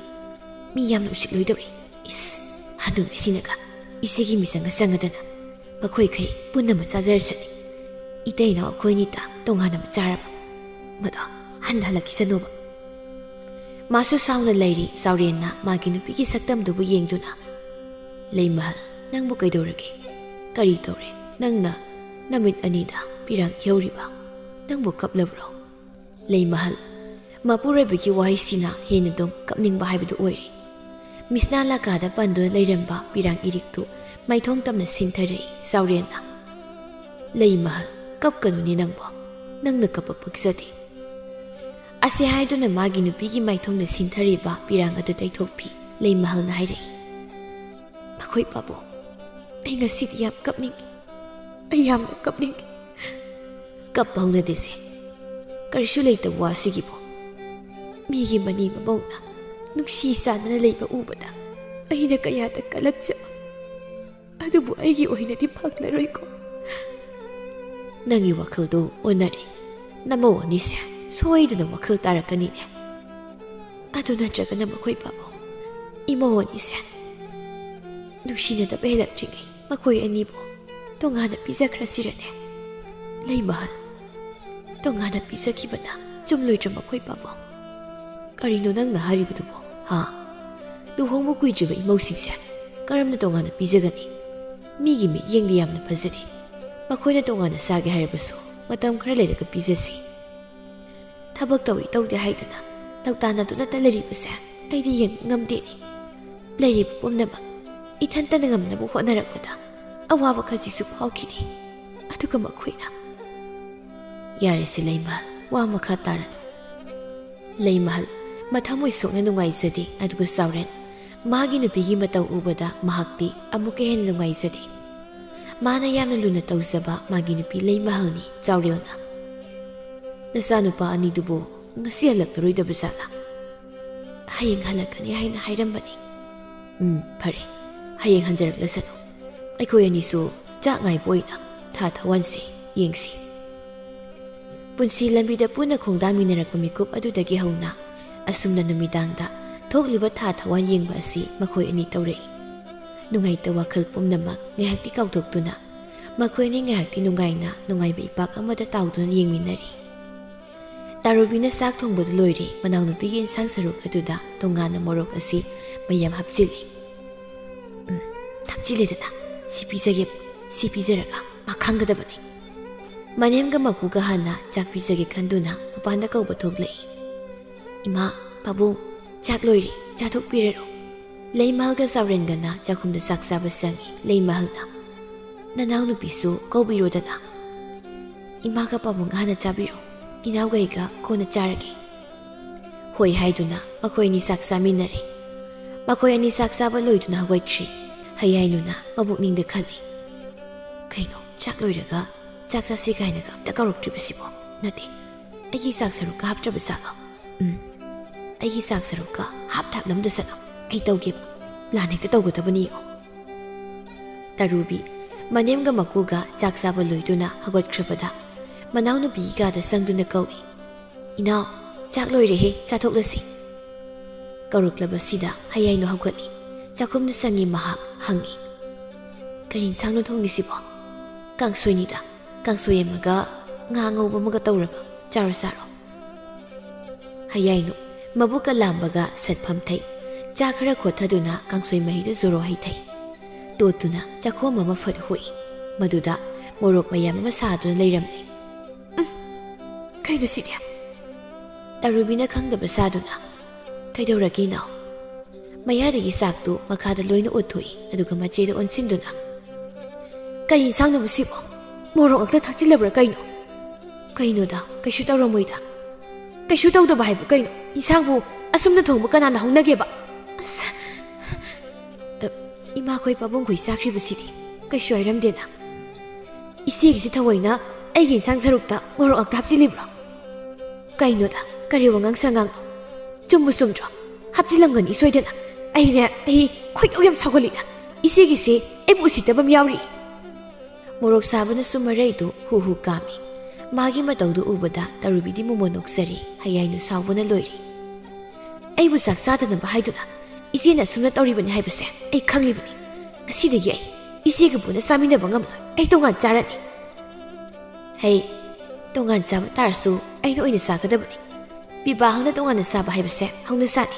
ꯃꯤ ꯌꯥꯝꯅ ꯎꯁꯤꯠꯂꯣꯏꯗꯧꯔꯤ꯫ ꯏꯁ, ꯍꯅꯨꯕꯤꯁꯤꯅꯒ ꯏꯆꯦꯒꯤ ꯃꯤꯆꯪꯒ ꯆꯪꯉꯗꯅ ꯃꯈꯣꯏꯈꯩ ꯄꯨꯟꯅ ꯑꯃ ꯆꯥꯖꯔꯁꯅꯤ꯫ ꯏꯇꯩ ꯏꯅꯥꯎ ꯑꯩꯈꯣꯏꯅꯤꯇ ꯇꯣꯉꯥꯟꯅ ꯑꯃ ꯆꯥꯔꯕ ꯃꯗꯣ ꯍꯟꯊ ꯍꯜꯂꯛꯈꯤꯁꯅꯨꯕ꯫ ꯃꯥꯁꯨ ꯁꯥꯎꯅ ꯂꯩꯔꯤ꯫ ꯆꯥꯎꯔꯦꯟꯅ ꯃꯥꯒꯤ ꯅꯨꯄꯤꯒꯤ ꯁꯛꯇꯝꯗꯨꯕꯨ ꯌꯦꯡꯗꯨꯅ, "ꯂꯩꯃꯍꯜ, ꯅꯪꯕꯨ ꯀꯩꯗꯧꯔꯒꯦ? ꯀꯔꯤ ꯇꯧꯔꯦ? ꯅꯪꯅ ꯅꯃꯤꯠ ꯑꯅꯤꯗ ꯄꯤꯔꯥꯡ ꯏꯍꯧꯔꯤꯕ? ꯅꯪꯕꯨ ꯀꯞꯂꯕ꯭ꯔꯣ?" ꯂꯩꯃꯍꯜ, ꯃꯄꯨꯔꯣꯏꯕꯒꯤ ꯋꯥꯍꯩꯁꯤꯅ ꯍꯦꯟꯅ ꯑꯗꯨꯝ ꯀꯞꯅꯤꯡꯕ ꯍꯥꯏꯕꯗꯨ ꯑꯣꯏꯔꯦ꯫ ꯃꯤꯁꯅꯥ ꯂꯥꯀꯥꯗ ꯄꯟꯗꯨꯅ ꯂꯩꯔꯝꯕ ꯄꯤꯔꯥꯡ ꯏꯔꯤꯛꯇꯨ ꯃꯥꯏꯊꯣꯡ ꯇꯝꯅ ꯁꯤꯡꯊꯔꯛꯏ ꯆꯥꯎꯔꯦꯟꯅ꯫ "ꯂꯩꯃꯍꯜ, ꯀꯞꯀꯅꯨꯅꯦ ꯅꯪꯕꯣ꯫ ꯅꯪꯅ ꯀꯞꯄ ꯄꯛꯆꯗꯦ꯫" ꯑꯁꯤ ꯍꯥꯏꯗꯨꯅ ꯃꯥꯒꯤ ꯅꯨꯄꯤꯒꯤ ꯃꯥꯏꯊꯣꯡꯗ ꯁꯤꯡꯊꯔꯤꯕ ꯄꯤꯔꯥꯡ ꯑꯗꯨ ꯇꯩꯊꯣꯛꯄꯤ꯫ ꯂꯩꯃꯍꯜꯅ ꯍꯥꯏꯔꯛꯏ, "ꯃꯈꯣꯏ ꯄꯥꯕꯨꯡ, ꯑꯩ ꯉꯁꯤꯗꯤ ꯌꯥꯝ ꯀꯞꯅꯤꯡꯉꯤ꯫ ꯑꯩ ꯌꯥꯝꯅ ꯀꯞꯅꯤꯡꯉꯤ꯫" "ꯀꯞꯄ ꯍꯧꯅꯗꯦꯁꯦ꯫ ꯀꯔꯤꯁꯨ ꯂꯩꯇꯕ ꯋꯥꯁꯤꯒꯤꯕꯨ꯫ ꯃꯤꯒꯤ ꯃꯅꯤ ꯃꯃꯧꯅ ꯅꯨꯡꯁꯤ ꯆꯥꯟꯅꯅ ꯂꯩꯕ ꯎꯕꯗ ꯑꯩꯅ ꯀꯌꯥꯗ ꯀꯜꯂꯛꯆ ꯑꯗꯨꯕꯨ ꯑꯩꯒꯤ ꯑꯣꯏꯅꯗꯤ ꯐꯪꯂꯔꯣꯏꯀꯣ꯫" "ꯅꯪꯒꯤ ꯋꯥꯈꯜꯗꯨ ꯑꯣꯟꯅꯔꯦ꯫ ꯅꯃꯧ ꯑꯅꯤꯁꯦ ꯁꯣꯏꯗꯅ ꯋꯥꯈꯜ ꯇꯥꯔꯛꯀꯅꯤꯅꯦ꯫ ꯑꯗꯨ ꯅꯠꯇ꯭ꯔꯒꯅ ꯃꯈꯣꯏ ꯄꯥꯕꯨꯡ, ꯏꯃꯧ ꯑꯅꯤꯁꯦ ꯅꯨꯡꯁꯤꯅꯗꯕ ꯍꯦꯜꯂꯛꯇ꯭ꯔꯤꯉꯩ ꯃꯈꯣꯏ ꯑꯅꯤꯕꯨ ꯇꯣꯉꯥꯟꯅ ꯄꯤꯖꯈ꯭ꯔꯁꯤꯔꯅꯦ?" "ꯂꯩꯃꯍꯜ, ꯇꯣꯉꯥꯟꯅ ꯄꯤꯖꯈꯤꯕꯅ ꯆꯨꯝꯂꯣꯏꯗ꯭ꯔꯣ ꯃꯈꯣꯏ ꯄꯥꯕꯨꯡ? ꯀꯔꯤꯅꯣ ꯅꯪꯅ ꯍꯥꯏꯔꯤꯕꯗꯨꯕꯣ, ꯍꯥ? ꯂꯨꯍꯣꯡꯕ ꯀꯨꯏꯗ꯭ꯔꯤꯕ ꯏꯃꯧꯁꯤꯡꯁꯦ ꯀꯔꯝꯅ ꯇꯣꯉꯥꯟꯅ ꯄꯤꯖꯒꯅꯤ? ꯃꯤꯒꯤ ꯃꯤꯠꯌꯦꯡꯗꯤ ꯌꯥꯝꯅ ꯐꯖꯔꯤ꯫ ꯃꯈꯣꯏꯅ ꯇꯣꯉꯥꯟꯅ ꯆꯥꯒꯦ ꯍꯥꯏꯔꯕꯁꯨ ꯃꯇꯝ ꯈꯔ ꯂꯩꯔꯒ ꯄꯤꯖꯁꯤ꯫ ꯊꯕꯛ ꯇꯧꯏ ꯇꯧꯗꯦ ꯍꯥꯏꯗꯅ ꯂꯧꯇꯥꯟꯅꯗꯨꯅꯇ ꯂꯩꯔꯤꯕꯁꯦ ꯑꯩꯗꯤ ꯌꯦꯡꯕ ꯉꯝꯗꯦꯅꯦ꯫ ꯂꯩꯔꯤꯕ ꯄꯨꯝꯅꯃꯛ ꯏꯊꯟꯇꯅ ꯉꯝꯅꯕ ꯍꯣꯠꯅꯔꯛꯄꯗ ꯑꯋꯥꯕ ꯈꯖꯤꯛꯁꯨ ꯐꯥꯎꯈꯤꯗꯦ꯫ ꯑꯗꯨꯒ ꯃꯈꯣꯏꯅ..." "ꯌꯥꯔꯦꯁꯦ ꯂꯩꯃ, ꯋꯥ ꯃꯈꯥ ꯇꯥꯔꯅꯨ꯫ ꯂꯩꯃꯍꯜ ꯃꯊꯃꯣꯏ ꯁꯣꯛꯅ ꯅꯨꯡꯉꯥꯏꯖꯗꯦ, ꯑꯗꯨꯒ ꯆꯥꯎꯔꯦꯟ ꯃꯥꯒꯤ ꯅꯨꯄꯤꯒꯤ ꯃꯇꯧ ꯎꯕꯗ ꯃꯍꯥꯛꯇꯤ ꯑꯃꯨꯛꯀ ꯍꯦꯟꯅ ꯅꯨꯡꯉꯥꯏꯖꯗꯦ꯫ ꯃꯥꯅ ꯌꯥꯝꯅ ꯂꯨꯅ ꯇꯧꯖꯕ ꯃꯥꯒꯤ ꯅꯨꯄꯤ ꯂꯩꯃꯍꯜꯅꯤ ꯆꯥꯎꯔꯦꯜꯅ꯫ "ꯅꯆꯥꯅꯨꯄꯥ ꯑꯅꯤꯗꯨꯕꯨ ꯉꯁꯤ ꯍꯜꯂꯛꯂꯔꯣꯏꯗꯕ ꯖꯥꯠꯂꯥ?" "ꯍꯌꯦꯡ ꯍꯜꯂꯛꯀꯅꯤ ꯍꯥꯏꯅ ꯍꯥꯏꯔꯝꯕꯅꯤ꯫" "ꯎꯝ, ꯐꯔꯦ, ꯍꯌꯦꯡ ꯍꯟꯖꯔꯛꯂꯁꯅꯨ꯫ ꯑꯩꯈꯣꯏ ꯑꯅꯤꯁꯨ ꯆꯥꯛ ꯉꯥꯏꯕ ꯑꯣꯏꯅ ꯊꯥ ꯊꯋꯥꯟꯁꯤ ꯌꯦꯡꯁꯤ꯫" ꯄꯨꯟꯁꯤ ꯂꯝꯕꯤꯗ ꯄꯨꯟꯅ ꯈꯣꯡꯗꯥꯃꯤꯟꯅꯔꯛꯄ ꯃꯤꯀꯨꯞ ꯑꯗꯨꯗꯒꯤ ꯍꯧꯅ ꯑꯁꯨꯝꯅ ꯅꯨꯃꯤꯗꯥꯡꯗ ꯊꯣꯛꯂꯤꯕ ꯊꯥ ꯊꯋꯥꯟ ꯌꯦꯡꯕ ꯑꯁꯤ ꯃꯈꯣꯏ ꯑꯅꯤ ꯇꯧꯔꯛꯏ꯫ ꯅꯨꯡꯉꯥꯏꯇ ꯋꯥꯈꯜ ꯄꯨꯝꯅꯃꯛ ꯉꯥꯏꯍꯥꯛꯇꯤ ꯀꯥꯎꯊꯣꯛꯇꯨꯅ ꯃꯈꯣꯏ ꯑꯅꯤ ꯉꯥꯏꯍꯥꯛꯇꯤ ꯅꯨꯡꯉꯥꯏꯅ ꯅꯨꯡꯉꯥꯏꯕ ꯏꯄꯥꯛ ꯑꯃꯗ ꯇꯥꯎꯗꯨꯅ ꯌꯦꯡꯃꯤꯟꯅꯔꯤ꯫ ꯇꯥꯔꯨꯕꯤꯅ ꯆꯥꯛ ꯊꯣꯡꯕꯗꯨ ꯂꯣꯏꯔꯦ꯫ ꯃꯅꯥꯎꯅꯨꯄꯤꯒꯤ ꯏꯟꯁꯥꯡ ꯁꯔꯨꯛ ꯑꯗꯨꯗ ꯇꯣꯉꯥꯟꯅ ꯃꯣꯔꯣꯛ ꯑꯁꯤ ꯃꯌꯥꯝ ꯍꯥꯞꯆꯤꯜꯂꯤ꯫ "ꯎꯝ, ꯊꯛꯆꯤꯜꯂꯦꯗꯅ, ꯁꯤ ꯄꯤꯖꯒꯦ, ꯁꯤ ꯄꯤꯖꯔꯒ ꯃꯥ ꯈꯪꯒꯗꯕꯅꯤ꯫" ꯃꯅꯦꯝꯒ ꯃꯀꯨꯒ ꯍꯥꯟꯅ ꯆꯥꯛ ꯄꯤꯖꯒꯦ ꯈꯟꯗꯨꯅ ꯃꯄꯥꯟꯗ ꯀꯧꯕ ꯊꯣꯛꯂꯛꯏ꯫ "ꯏꯃꯥ, ꯄꯥꯕꯨꯡ, ꯆꯥꯛ ꯂꯣꯏꯔꯦ, ꯆꯥꯊꯣꯛꯄꯤꯔꯔꯣ꯫" ꯂꯩꯃꯍꯜꯒ ꯆꯥꯎꯔꯦꯟꯒꯅ ꯆꯥꯛꯈꯨꯝꯗ ꯆꯥꯛ ꯆꯥꯕ ꯆꯪꯉꯤ꯫ ꯂꯩꯃꯍꯜꯅ, "ꯅꯅꯥꯎꯅꯨꯄꯤꯁꯨ ꯀꯧꯕꯤꯔꯣꯗꯅ꯫" "ꯏꯃꯥꯒ ꯄꯥꯕꯨꯡ ꯍꯥꯟꯅ ꯆꯥꯕꯤꯔꯣ, ꯏꯅꯥꯎꯒꯩꯒ ꯀꯣꯟꯅ ꯆꯥꯔꯒꯦ꯫" ꯍꯣꯏ ꯍꯥꯏꯗꯨꯅ ꯃꯈꯣꯏ ꯑꯅꯤ ꯆꯥꯛ ꯆꯥꯃꯤꯟꯅꯔꯦ꯫ ꯃꯈꯣꯏ ꯑꯅꯤ ꯆꯥꯛ ꯆꯥꯕ ꯂꯣꯏꯗꯨꯅ ꯍꯧꯒꯠꯈ꯭ꯔꯦ꯫ ꯍꯌꯥꯏꯅꯨꯅ ꯃꯕꯨꯛꯅꯤꯡꯗ ꯈꯜꯂꯤ, "ꯀꯩꯅꯣ, ꯆꯥꯛ ꯂꯣꯏꯔꯒ ꯆꯥꯛ ꯆꯥꯁꯤ ꯀꯥꯏꯅꯒ ꯑꯝꯇ ꯀꯧꯔꯛꯇ꯭ꯔꯤꯕꯁꯤꯕꯣ? ꯅꯠꯇꯦ, ꯑꯩꯒꯤ ꯆꯥꯛ ꯁꯔꯨꯛꯀ ꯍꯥꯞꯇ꯭ꯔꯕ ꯖꯥꯠꯂꯣ? ꯎꯝ, ꯑꯩꯒꯤ ꯆꯥꯛ ꯁꯔꯨꯛꯀ ꯍꯥꯞ ꯊꯥꯛꯂꯝꯗ ꯆꯠꯂꯣ꯫ ꯑꯩ ꯇꯧꯒꯦꯕ, ꯄ꯭ꯂꯥꯟ ꯍꯦꯛꯇ ꯇꯧꯒꯗꯕꯅꯤ ꯌꯦꯡꯉꯣ꯫" ꯇꯔꯨꯕꯤ ꯃꯅꯦꯝꯒ ꯃꯀꯨꯒ ꯆꯥꯛ ꯆꯥꯕ ꯂꯣꯏꯗꯨꯅ ꯍꯧꯒꯠꯈ꯭ꯔꯕꯗ ꯃꯅꯥꯎꯅꯨꯄꯤꯒꯤ ꯀꯥꯗ ꯆꯪꯗꯨꯅ ꯀꯧꯏ, "ꯏꯅꯥꯎ, ꯆꯥꯛ ꯂꯣꯏꯔꯦꯍꯦ, ꯆꯥꯊꯣꯛꯂꯁꯤ꯫" ꯀꯧꯔꯛꯂꯕꯁꯤꯗ ꯍꯌꯥꯏꯅꯨ ꯍꯧꯒꯠꯂꯤ꯫ ꯆꯥꯛꯈꯨꯝꯗ ꯆꯪꯉꯤ꯫ ꯃꯍꯥꯛ ꯍꯪꯉꯤ, "ꯀꯔꯤ ꯏꯟꯁꯥꯡꯅꯣ ꯊꯣꯡꯉꯤꯁꯤꯕꯣ?" "ꯀꯥꯡꯁꯣꯏꯅꯤꯗ, ꯀꯥꯡꯁꯣꯏ ꯑꯃꯒ ꯉꯥ ꯉꯧꯕ ꯑꯃꯒ ꯇꯧꯔꯕ, ꯆꯥꯔꯣ ꯆꯥꯔꯣ꯫" ꯍꯌꯥꯏꯅꯨ ꯃꯕꯨꯛꯀ ꯂꯥꯝꯕꯒ ꯁꯠ ꯐꯝꯊꯩ꯫ ꯆꯥ ꯈꯔ ꯈꯣꯠꯊꯗꯨꯅ ꯀꯥꯡꯁꯣꯏ ꯃꯍꯤꯗꯨ ꯖꯣꯔꯣ ꯍꯩꯊꯩ꯫ ꯇꯣꯠꯇꯨꯅ ꯆꯥꯛꯈꯣꯝ ꯑꯃ ꯐꯠ ꯍꯨꯏ꯫ ꯃꯗꯨꯗ ꯃꯣꯔꯣꯛ ꯃꯌꯥꯝ ꯑꯃ ꯁꯥꯗꯨꯅ ꯂꯩꯔꯝꯂꯦ꯫ "ꯎꯝ, ꯀꯩꯅꯣ ꯁꯤꯗꯤ?" ꯇꯔꯨꯕꯤꯅ ꯈꯪꯗꯕ ꯁꯥꯗꯨꯅ, "ꯀꯩꯗꯧꯔꯒꯦ ꯏꯅꯥꯎ?" ꯃꯌꯥꯗꯒꯤ ꯆꯥꯛꯇꯨ ꯃꯈꯥꯗ ꯂꯣꯏꯅ ꯑꯣꯠꯊꯣꯛꯏ, ꯑꯗꯨꯒ ꯃꯆꯦꯗ ꯑꯣꯟꯁꯤꯟꯗꯨꯅ, "ꯀꯔꯤ ꯏꯟꯁꯥꯡꯅꯣꯕ ꯁꯤꯕꯣ? ꯃꯣꯔꯣꯛ ꯉꯥꯛꯇ ꯊꯥꯛꯆꯤꯜꯂꯕ꯭ꯔꯥ ꯀꯩꯅꯣ?" ꯀꯩꯅꯣꯗ, ꯀꯩꯁꯨ ꯇꯧꯔꯝꯃꯣꯏꯗ꯫ ꯀꯩꯁꯨ ꯇꯧꯗꯕ ꯍꯥꯏꯕꯨ ꯀꯩꯅꯣ? ꯏꯟꯁꯥꯡꯕꯨ ꯑꯁꯨꯝꯅ ꯊꯣꯡꯕ ꯀꯅꯥꯅ ꯍꯧꯅꯒꯦꯕ? ꯑꯁ! ꯑ, ꯏꯃꯥꯈꯣꯏ ꯄꯥꯕꯨꯡꯈꯣꯏ ꯆꯥꯈ꯭ꯔꯤꯕꯁꯤꯗꯤ ꯀꯩꯁꯨ ꯍꯥꯏꯔꯝꯗꯦꯅ꯫ ꯏꯆꯦꯒꯤꯁꯤ ꯊꯑꯣꯏꯅ ꯑꯩꯒꯤ ꯏꯟꯁꯥꯡ ꯁꯔꯨꯛꯇ ꯃꯣꯔꯣꯛ ꯉꯥꯛꯇ ꯍꯥꯞꯆꯤꯜꯂꯤꯕ꯭ꯔꯣ? ꯀꯩꯅꯣꯗ, ꯀꯔꯤ ꯋꯥꯉꯥꯡ ꯁꯉꯥꯡꯅꯣ? ꯆꯨꯝꯕꯨ ꯆꯨꯝꯗ꯭ꯔꯣ? ꯍꯥꯞꯆꯤꯜꯂꯝꯒꯅꯤ ꯁꯣꯏꯗꯅ꯫ ꯑꯩꯅꯦ, ꯑꯩ ꯈꯣꯏꯗꯧ ꯌꯥꯝ ꯁꯥꯎꯒꯠꯂꯤꯗ꯫ ꯏꯆꯦꯒꯤꯁꯦ ꯑꯩꯕꯨ ꯎꯁꯤꯠꯇꯕ ꯑꯃ ꯌꯥꯎꯔꯤ꯫ ꯃꯣꯔꯣꯛ ꯁꯥꯕꯅꯁꯨ ꯃꯔꯩꯗꯨ ꯍꯨ ꯍꯨ ꯀꯥꯝꯃꯤ꯫ ꯃꯥꯒꯤ ꯃꯇꯧꯗꯨ ꯎꯕꯗ ꯇꯔꯨꯕꯤꯗꯤ ꯃꯣꯃꯣꯟ ꯅꯣꯛꯆꯔꯤ, ꯍꯌꯥꯏꯅꯨ ꯁꯥꯎꯕꯅ ꯂꯣꯏꯔꯤ꯫ ꯑꯩꯕꯨ ꯆꯥꯛ ꯆꯥꯗꯅꯕ ꯍꯥꯏꯗꯨꯅ ꯏꯆꯦꯅ ꯑꯁꯨꯝꯅ ꯇꯧꯔꯤꯕꯅꯤ ꯍꯥꯏꯕꯁꯦ ꯑꯩ ꯈꯪꯂꯤꯕꯅꯤ꯫ ꯉꯁꯤꯗꯒꯤ ꯑꯩ ꯏꯆꯦꯒ ꯄꯨꯟꯅ ꯆꯥꯃꯤꯟꯅꯕ ꯉꯝꯂꯣꯏ꯫ ꯑꯩ ꯇꯣꯉꯥꯟ ꯆꯥꯔꯅꯤ꯫ ꯍꯩ, ꯇꯣꯉꯥꯟ ꯆꯥꯕ ꯇꯥꯔꯁꯨ ꯑꯩꯅ ꯑꯣꯏꯅ ꯆꯥꯒꯗꯕꯅꯤ꯫ ꯄꯤꯕꯥ ꯍꯧꯅ ꯇꯣꯉꯥꯟꯅ ꯆꯥꯕ ꯍꯥꯏꯕꯁꯦ ꯍꯧꯅ ꯁꯥꯅꯤ꯫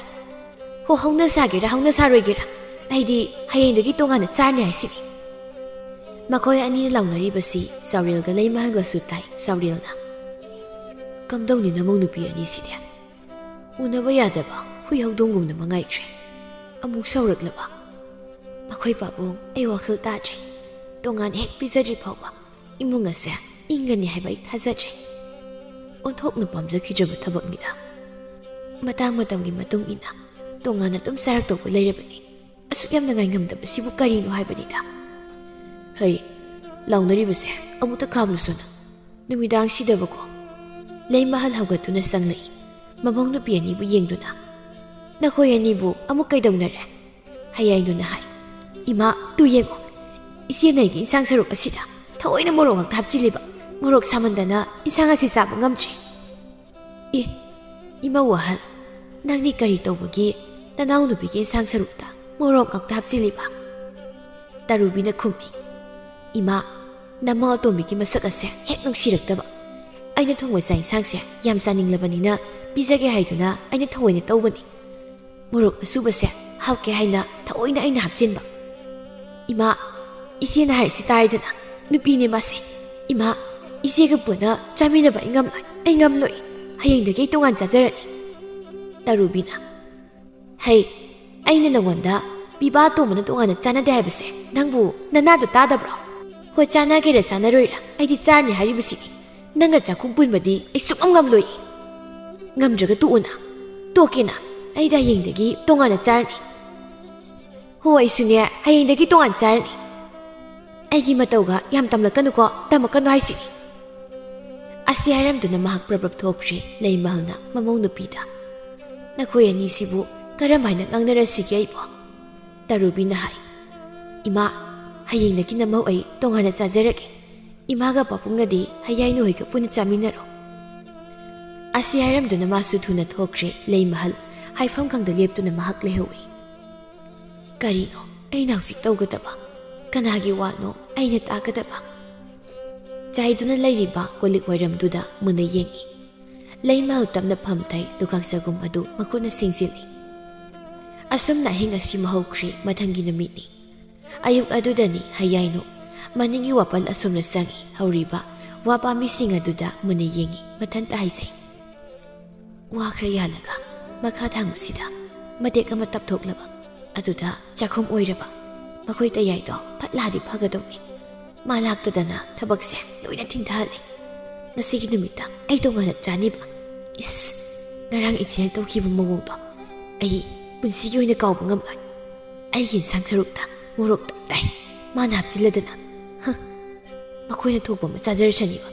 ꯍꯣ, ꯍꯧꯅ ꯁꯥꯒꯦꯔꯥ ꯍꯧꯅ ꯁꯥꯔꯣꯏꯒꯦꯔꯥ, ꯑꯩꯗꯤ ꯍꯌꯦꯡꯗꯒꯤ ꯇꯣꯉꯥꯟꯅ ꯆꯥꯔꯅꯤ ꯍꯥꯏꯁꯤꯅꯤ꯫ ꯃꯈꯣꯏ ꯑꯅꯤꯅ ꯂꯥꯎꯅꯔꯤꯕꯁꯤ ꯆꯥꯎꯔꯦꯜꯒ ꯂꯩꯃꯍꯜꯒꯁꯨ ꯇꯥꯏ꯫ ꯆꯥꯎꯔꯦꯜꯅ, "ꯀꯝꯗꯧꯅꯤ ꯅꯃꯧ ꯅꯨꯄꯤ ꯑꯅꯤꯁꯤꯗꯤ? ꯎꯅꯕ ꯌꯥꯗꯕ ꯍꯨꯏ ꯍꯧꯗꯣꯡꯒꯨꯝꯅ ꯃꯉꯥꯏꯈ꯭ꯔꯦ꯫ ꯑꯃꯨꯛ ꯁꯥꯎꯔꯛꯂꯕ? ꯃꯈꯣꯏ ꯄꯥꯕꯨꯡ, ꯑꯩ ꯋꯥꯈꯜ ꯇꯥꯗ꯭ꯔꯦ꯫ ꯇꯣꯉꯥꯟ ꯍꯦꯛ ꯄꯤꯖꯗ꯭ꯔꯤ ꯐꯥꯎꯕ ꯏꯃꯨꯡ ꯑꯁꯦ ꯏꯪꯒꯅꯤ ꯍꯥꯏꯕ ꯑꯩ ꯊꯥꯖꯗ꯭ꯔꯦ꯫ ꯑꯣꯟꯊꯣꯛꯅ ꯄꯥꯝꯖꯈꯤꯗ꯭ꯔꯕ ꯊꯕꯛꯅꯤꯗ꯫ ꯃꯇꯥꯡ ꯃꯇꯝꯒꯤ ꯃꯇꯨꯡ ꯏꯟꯅ ꯇꯣꯉꯥꯟꯅ ꯑꯗꯨꯝ ꯆꯥꯔꯛꯇꯧꯕ ꯂꯩꯔꯕꯅꯤ꯫ ꯑꯁꯨꯛ ꯌꯥꯝꯅ ꯉꯥꯏꯉꯝꯗꯕꯁꯤꯕꯨ ꯀꯔꯤꯅꯣ ꯍꯥꯏꯕꯅꯤꯗ꯫ ꯍꯩ, ꯂꯥꯎꯅꯔꯤꯕꯁꯦ ꯑꯃꯨꯛꯇ ꯈꯥꯝꯂꯨꯁꯣꯅ꯫ ꯅꯨꯃꯤꯗꯥꯡꯁꯤꯗꯕꯀꯣ?" ꯂꯩꯃꯍꯜ ꯍꯧꯒꯠꯇꯨꯅ ꯆꯪꯂꯛꯏ꯫ ꯃꯃꯧ ꯅꯨꯄꯤ ꯑꯅꯤꯕꯨ ꯌꯦꯡꯗꯨꯅ, "ꯅꯈꯣꯏ ꯑꯅꯤꯕꯨ ꯑꯃꯨꯛ ꯀꯩꯗꯧꯅꯔꯦ?" ꯍꯌꯥꯏꯅꯨꯅ ꯍꯥꯏ꯫ "ꯏꯃꯥ, ꯇꯨ ꯌꯦꯡꯉꯣ꯫ ꯏꯆꯦꯅ ꯑꯩꯒꯤ ꯏꯟꯁꯥꯡ ꯁꯔꯨꯛ ꯑꯁꯤꯗ ꯊꯑꯣꯏꯅ ꯃꯣꯔꯣꯛ ꯉꯥꯛꯇ ꯍꯥꯞꯆꯤꯜꯂꯤꯕ꯫ ꯃꯣꯔꯣꯛ ꯁꯥꯃꯟꯗꯅ ꯏꯟꯁꯥꯡ ꯑꯁꯤ ꯆꯥꯕ ꯉꯝꯗ꯭ꯔꯦ꯫" "ꯑꯦ, ꯏꯃꯧ ꯑꯍꯜ, ꯅꯪꯗꯤ ꯀꯔꯤ ꯇꯧꯕꯒꯤ ꯅꯅꯥꯎ ꯅꯨꯄꯤꯒꯤ ꯏꯟꯁꯥꯡ ꯁꯔꯨꯛꯇ ꯃꯣꯔꯣꯛ ꯉꯥꯛꯇ ꯍꯥꯞꯆꯤꯜꯂꯤꯕ?" ꯇꯔꯨꯕꯤꯅ ꯈꯨꯝꯃꯤ꯫ "ꯏꯃꯥ, ꯅꯃꯧ ꯑꯇꯣꯝꯕꯤꯒꯤ ꯃꯁꯛ ꯑꯁꯦ ꯍꯦꯛ ꯅꯨꯡꯁꯤꯔꯛꯇꯕ꯫ ꯑꯩꯅ ꯊꯣꯡꯕ ꯆꯥꯛ ꯏꯟꯁꯥꯡꯁꯦ ꯌꯥꯝ ꯆꯥꯅꯤꯡꯂꯕꯅꯤꯅ ꯄꯤꯖꯒꯦ ꯍꯥꯏꯗꯨꯅ ꯑꯩꯅ ꯊꯑꯣꯏꯅ ꯇꯧꯕꯅꯤ꯫ ꯃꯣꯔꯣꯛ ꯑꯁꯨꯕꯁꯦ ꯍꯥꯞꯀꯦ ꯍꯥꯏꯅ ꯊꯑꯣꯏꯅ ꯑꯩꯅ ꯍꯥꯞꯆꯤꯟꯕ꯫ ꯏꯃꯥ, ꯏꯆꯦꯅ ꯍꯥꯏꯔꯤꯁꯤ ꯇꯥꯔꯦꯗꯅ, ꯅꯨꯄꯤꯅꯦ ꯃꯥꯁꯦ꯫ ꯏꯃꯥ, ꯏꯆꯦꯒ ꯄꯨꯟꯅ ꯆꯥꯃꯤꯟꯅꯕ ꯑꯩ ꯉꯝꯂꯣꯏ, ꯑꯩ ꯉꯝꯂꯣꯏ꯫ ꯍꯌꯦꯡꯗꯒꯤ ꯑꯩ ꯇꯣꯉꯥꯟ ꯆꯥꯖꯔꯅꯤ꯫" ꯇꯔꯨꯕꯤꯅ, "ꯍꯩ, ꯑꯩꯅ ꯅꯉꯣꯟꯗ ꯄꯤꯕꯥ ꯇꯣꯝꯕꯅ ꯇꯣꯉꯥꯟꯅ ꯆꯥꯅꯗꯦ ꯍꯥꯏꯕꯁꯦ ꯅꯪꯕꯨ ꯅꯅꯥꯗꯣ ꯇꯥꯗꯕ꯭ꯔꯣ? ꯍꯣꯏ, ꯆꯥꯅꯒꯦꯔꯥ ꯆꯥꯅꯔꯣꯏꯔꯥ, ꯑꯩꯗꯤ ꯆꯥꯔꯅꯤ ꯍꯥꯏꯔꯤꯕꯁꯤꯅꯤ꯫ ꯅꯪꯒ ꯆꯥꯛꯈꯨꯝ ꯄꯨꯟꯕꯗꯤ ꯑꯩ ꯁꯨꯛꯉꯝ ꯉꯝꯂꯣꯏ꯫ ꯉꯝꯗ꯭ꯔꯒ ꯇꯣꯛꯎꯅ꯫ ꯇꯣꯛꯀꯦꯅ꯫ ꯑꯩꯗꯤ ꯍꯌꯦꯡꯗꯒꯤ ꯇꯣꯉꯥꯟꯅ ꯆꯥꯔꯅꯤ꯫ ꯍꯣ, ꯑꯩꯁꯨꯅꯦ, ꯍꯌꯦꯡꯗꯒꯤ ꯇꯣꯉꯥꯟ ꯆꯥꯔꯅꯤ꯫ ꯑꯩꯒꯤ ꯃꯇꯧꯒ ꯌꯥꯝ ꯇꯝꯂꯛꯀꯅꯨꯀꯣ, ꯇꯝꯃꯛꯀꯅꯨ ꯍꯥꯏꯁꯤꯅꯤ꯫ ꯑꯁꯤ ꯍꯥꯏꯔꯝꯗꯨꯅ ꯃꯍꯥꯛ ꯄ꯭ꯔꯞ ꯄ꯭ꯔꯞ ꯊꯣꯛꯈ꯭ꯔꯦ꯫ ꯂꯩꯃꯍꯜꯅ ꯃꯃꯧ ꯅꯨꯄꯤꯗ, "ꯅꯈꯣꯏ ꯑꯅꯤꯁꯤꯕꯨ ꯀꯔꯝ ꯍꯥꯏꯅ ꯉꯥꯡꯅꯔꯁꯤꯒꯦ ꯑꯩꯕꯣ?" ꯇꯔꯨꯕꯤꯅ ꯍꯥꯏ, "ꯏꯃꯥ, ꯍꯌꯦꯡꯗꯒꯤ ꯅꯃꯧ ꯑꯩ ꯇꯣꯉꯥꯟꯅ ꯆꯥꯖꯔꯒꯦ꯫ ꯏꯃꯥꯒ ꯄꯥꯕꯨꯡꯒꯗꯤ ꯍꯌꯥꯏꯅꯨ ꯍꯣꯏꯒ ꯄꯨꯟꯅ ꯆꯥꯃꯤꯟꯅꯔꯣ꯫" ꯑꯁꯤ ꯍꯥꯏꯔꯝꯗꯨꯅ ꯃꯥꯁꯨ ꯊꯨꯅ ꯊꯣꯛꯈ꯭ꯔꯦ꯫ ꯂꯩꯃꯍꯜ ꯍꯥꯏꯐꯝ ꯈꯪꯗ ꯂꯦꯞꯇꯨꯅ ꯃꯍꯥꯛ ꯂꯩꯍꯧꯏ꯫ ꯀꯔꯤꯅꯣ ꯑꯩꯅ ꯍꯧꯖꯤꯛ ꯇꯧꯒꯗꯕ? ꯀꯅꯥꯒꯤ ꯋꯥꯅꯣ ꯑꯩꯅ ꯇꯥꯒꯗꯕ? ꯆꯥꯏꯗꯨꯅ ꯂꯩꯔꯤꯕ ꯀꯣꯜꯂꯤꯛ ꯋꯥꯏꯔꯝꯗꯨꯗ ꯃꯨꯟꯅ ꯌꯦꯡꯏ꯫ ꯂꯩꯃꯍꯜ ꯇꯞꯅ ꯐꯝꯊꯩ, ꯂꯨꯈꯥꯛ ꯆꯒꯨꯝ ꯑꯗꯨ ꯃꯈꯨꯠꯅ ꯁꯦꯡꯖꯤꯜꯂꯤ꯫ ꯑꯁꯨꯝꯅ ꯑꯍꯤꯡ ꯑꯁꯤꯃ ꯍꯧꯈ꯭ꯔꯦ꯫ ꯃꯊꯪꯒꯤ ꯅꯨꯃꯤꯠꯅꯤ꯫ ꯑꯌꯨꯛ ꯑꯗꯨꯗꯅꯤ ꯍꯌꯥꯏꯅꯨ ꯃꯅꯤꯡꯒꯤ ꯋꯥꯄꯜ ꯑꯁꯣꯝꯗ ꯆꯪꯏ꯫ ꯍꯧꯔꯤꯕ ꯋꯥ ꯄꯥꯝꯕꯤꯁꯤꯡ ꯑꯗꯨꯗ ꯃꯨꯟꯅ ꯌꯦꯡꯏ꯫ ꯃꯊꯟꯇ ꯍꯥꯏꯖꯩ, "ꯋꯥ ꯈꯔ ꯌꯥꯜꯂꯒ ꯃꯈꯥ ꯊꯥꯡꯕꯁꯤꯗ ꯃꯇꯦꯛ ꯑꯃ ꯇꯞꯊꯣꯛꯂꯕ, ꯑꯗꯨꯗ ꯆꯥꯛꯈꯨꯝ ꯑꯣꯏꯔꯕ꯫ ꯃꯈꯣꯏ ꯇꯌꯥꯏꯗꯣ ꯐꯠ ꯂꯥꯛꯑꯗꯤ ꯐꯒꯗꯧꯅꯤ꯫ ꯃꯥ ꯂꯥꯛꯇꯗꯅ ꯊꯕꯛꯁꯦ ꯂꯣꯏꯅ ꯊꯤꯡꯊꯍꯜꯂꯦ꯫ ꯉꯁꯤꯒꯤ ꯅꯨꯃꯤꯠꯇ ꯑꯩ ꯇꯣꯉꯥꯟꯅ ꯆꯥꯅꯤꯕ꯫ ꯏꯁ, ꯉꯔꯥꯡ ꯏꯆꯦꯅ ꯇꯧꯈꯤꯕ ꯃꯑꯣꯡꯗꯣ ꯑꯩ ꯄꯨꯟꯁꯤꯒꯤ ꯑꯣꯏꯅ ꯀꯥꯎꯕ ꯉꯝꯂꯣꯏ꯫ ꯑꯩꯒꯤ ꯏꯟꯁꯥꯡ ꯁꯔꯨꯛꯇ ꯃꯣꯔꯣꯛ ꯇꯞ ꯇꯥꯏ ꯃꯥꯅ ꯍꯥꯞꯆꯤꯜꯂꯗꯅ꯫ ꯍ, ꯃꯈꯣꯏꯅ ꯊꯣꯛꯄ ꯑꯃ ꯆꯥꯖꯔꯁꯅꯤꯕ꯫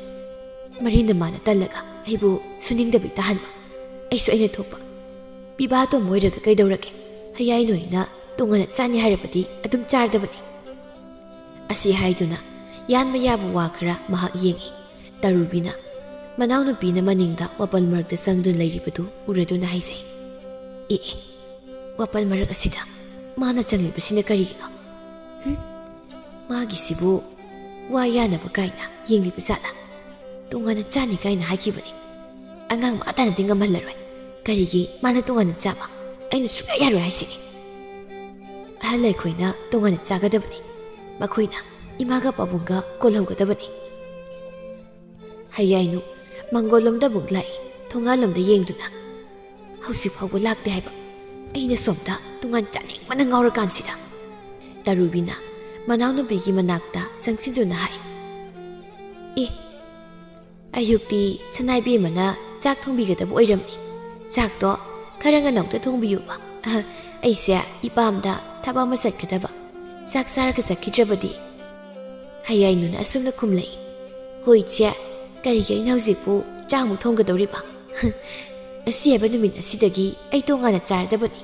ꯃꯔꯤꯅ ꯃꯥꯅ ꯇꯜꯂꯒ ꯑꯩꯕꯨ ꯁꯨꯅꯤꯡꯗꯕꯤ ꯇꯥꯍꯟꯕ꯫ ꯑꯩꯁꯨ ꯑꯩꯅ ꯊꯣꯛꯄ꯫ ꯄꯤꯕꯥ ꯑꯇꯣꯝꯕ ꯑꯣꯏꯔꯒ ꯀꯩꯗꯧꯔꯒꯦ? ꯍꯌꯥꯏ ꯅꯣꯏꯅ ꯇꯣꯉꯥꯟꯅ ꯆꯥꯅꯤ ꯍꯥꯏꯔꯕꯗꯤ ꯑꯗꯨꯝ ꯆꯥꯔꯗꯕꯅꯤ꯫" ꯑꯁꯤ ꯍꯥꯏꯗꯨꯅ ꯌꯥꯟꯕ ꯌꯥꯕ ꯋꯥ ꯈꯔ ꯃꯍꯥꯛ ꯌꯦꯡꯏ꯫ ꯇꯔꯨꯕꯤꯅ ꯃꯅꯥꯎꯅꯨꯄꯤꯅ ꯃꯅꯤꯡꯗ ꯋꯥꯄꯜ ꯃꯔꯛꯇ ꯆꯪꯗꯨꯅ ꯂꯩꯔꯤꯕꯗꯨ ꯎꯔꯗꯨꯅ ꯍꯥꯏꯖꯩ, "ꯑꯦ, ꯑꯦ, ꯋꯥꯄꯜ ꯃꯔꯛ ꯑꯁꯤꯗ ꯃꯥꯅ ꯆꯪꯂꯤꯕꯁꯤꯅ ꯀꯔꯤꯒꯤꯅꯣ? ꯍꯨꯝ? ꯃꯥꯒꯤꯁꯤꯕꯨ ꯋꯥ ꯌꯥꯅꯕ ꯀꯥꯏꯅ ꯌꯦꯡꯂꯤꯕ ꯖꯥꯠꯂ? ꯇꯣꯉꯥꯟꯅ ꯆꯥꯅꯤ ꯀꯥꯏꯅ ꯍꯥꯏꯈꯤꯕꯅꯤ꯫ ꯑꯉꯥꯡ ꯃꯥ ꯇꯥꯅꯗꯤ ꯉꯝꯍꯜꯂꯔꯣꯏ꯫ ꯀꯔꯤꯒꯤ ꯃꯥꯅ ꯇꯣꯉꯥꯟꯅ ꯆꯥꯕ? ꯑꯩꯅ ꯁꯨꯡꯌꯥ ꯌꯥꯔꯣꯏ ꯍꯥꯏꯁꯤꯅꯤ꯫ ꯑꯍꯜ ꯑꯩꯈꯣꯏꯅ ꯇꯣꯉꯥꯟꯅ ꯆꯥꯒꯗꯕꯅꯤ꯫ ꯃꯈꯣꯏꯅ ꯏꯃꯥꯒ ꯄꯥꯕꯨꯡꯒ ꯀꯣꯜꯍꯧꯒꯗꯕꯅꯤ꯫" ꯍꯌꯥꯏꯅꯨ ꯃꯪꯒꯣꯜꯂꯣꯝꯗ ꯑꯃꯨꯛ ꯂꯥꯛꯏ, ꯊꯣꯡꯒꯥꯜꯂꯣꯝꯗ ꯌꯦꯡꯗꯨꯅ꯫ "ꯍꯧꯖꯤꯛ ꯐꯥꯎꯕ ꯂꯥꯛꯇꯦ ꯍꯥꯏꯕ꯫ ꯑꯩꯅ ꯁꯣꯝꯗ ꯇꯣꯉꯥꯟ ꯆꯥꯅꯤꯡꯕꯅ ꯉꯥꯎꯔꯀꯥꯟꯁꯤꯗ꯫" ꯇꯔꯨꯕꯤꯅ ꯃꯅꯥꯎꯅꯨꯄꯤꯒꯤ ꯃꯅꯥꯛꯇ ꯆꯪꯁꯤꯟꯗꯨꯅ ꯍꯥꯏ, "ꯑꯦ, ꯑꯌꯨꯛꯇꯤ ꯁꯅꯥꯏꯕꯦꯝꯃꯅ ꯆꯥꯛ ꯊꯣꯡꯕꯤꯒꯗꯕ ꯑꯣꯏꯔꯝꯃꯤ꯫ "ꯆꯥꯛꯇꯣ ꯈꯔ ꯉꯟꯅ ꯑꯃꯨꯛꯇ ꯊꯣꯡꯕꯤꯌꯨꯕ꯫ ꯑꯍ, ꯑꯩꯁꯦ ꯏꯄꯥꯝꯗ ꯊꯕꯛ ꯑꯃ ꯆꯠꯀꯗꯕ꯫ ꯆꯥꯛ ꯆꯥꯔꯒ ꯆꯠꯈꯤꯗ꯭ꯔꯕꯗꯤ?" ꯍꯌꯥꯏꯅꯨꯅ ꯑꯁꯨꯝꯅ ꯈꯨꯝꯂꯛꯏ꯫ "ꯍꯣꯏ ꯏꯆꯦ, ꯀꯔꯤꯒꯤ ꯑꯩꯅ ꯍꯧꯖꯤꯛꯄꯨ ꯆꯥꯛ ꯑꯃꯨꯛ ꯊꯣꯡꯒꯗꯧꯔꯤꯕ? ꯉꯁꯤ ꯍꯥꯏꯕ ꯅꯨꯃꯤꯠ ꯑꯁꯤꯗꯒꯤ ꯑꯩ ꯇꯣꯉꯥꯟꯅ ꯆꯥꯔꯗꯕꯅꯤ꯫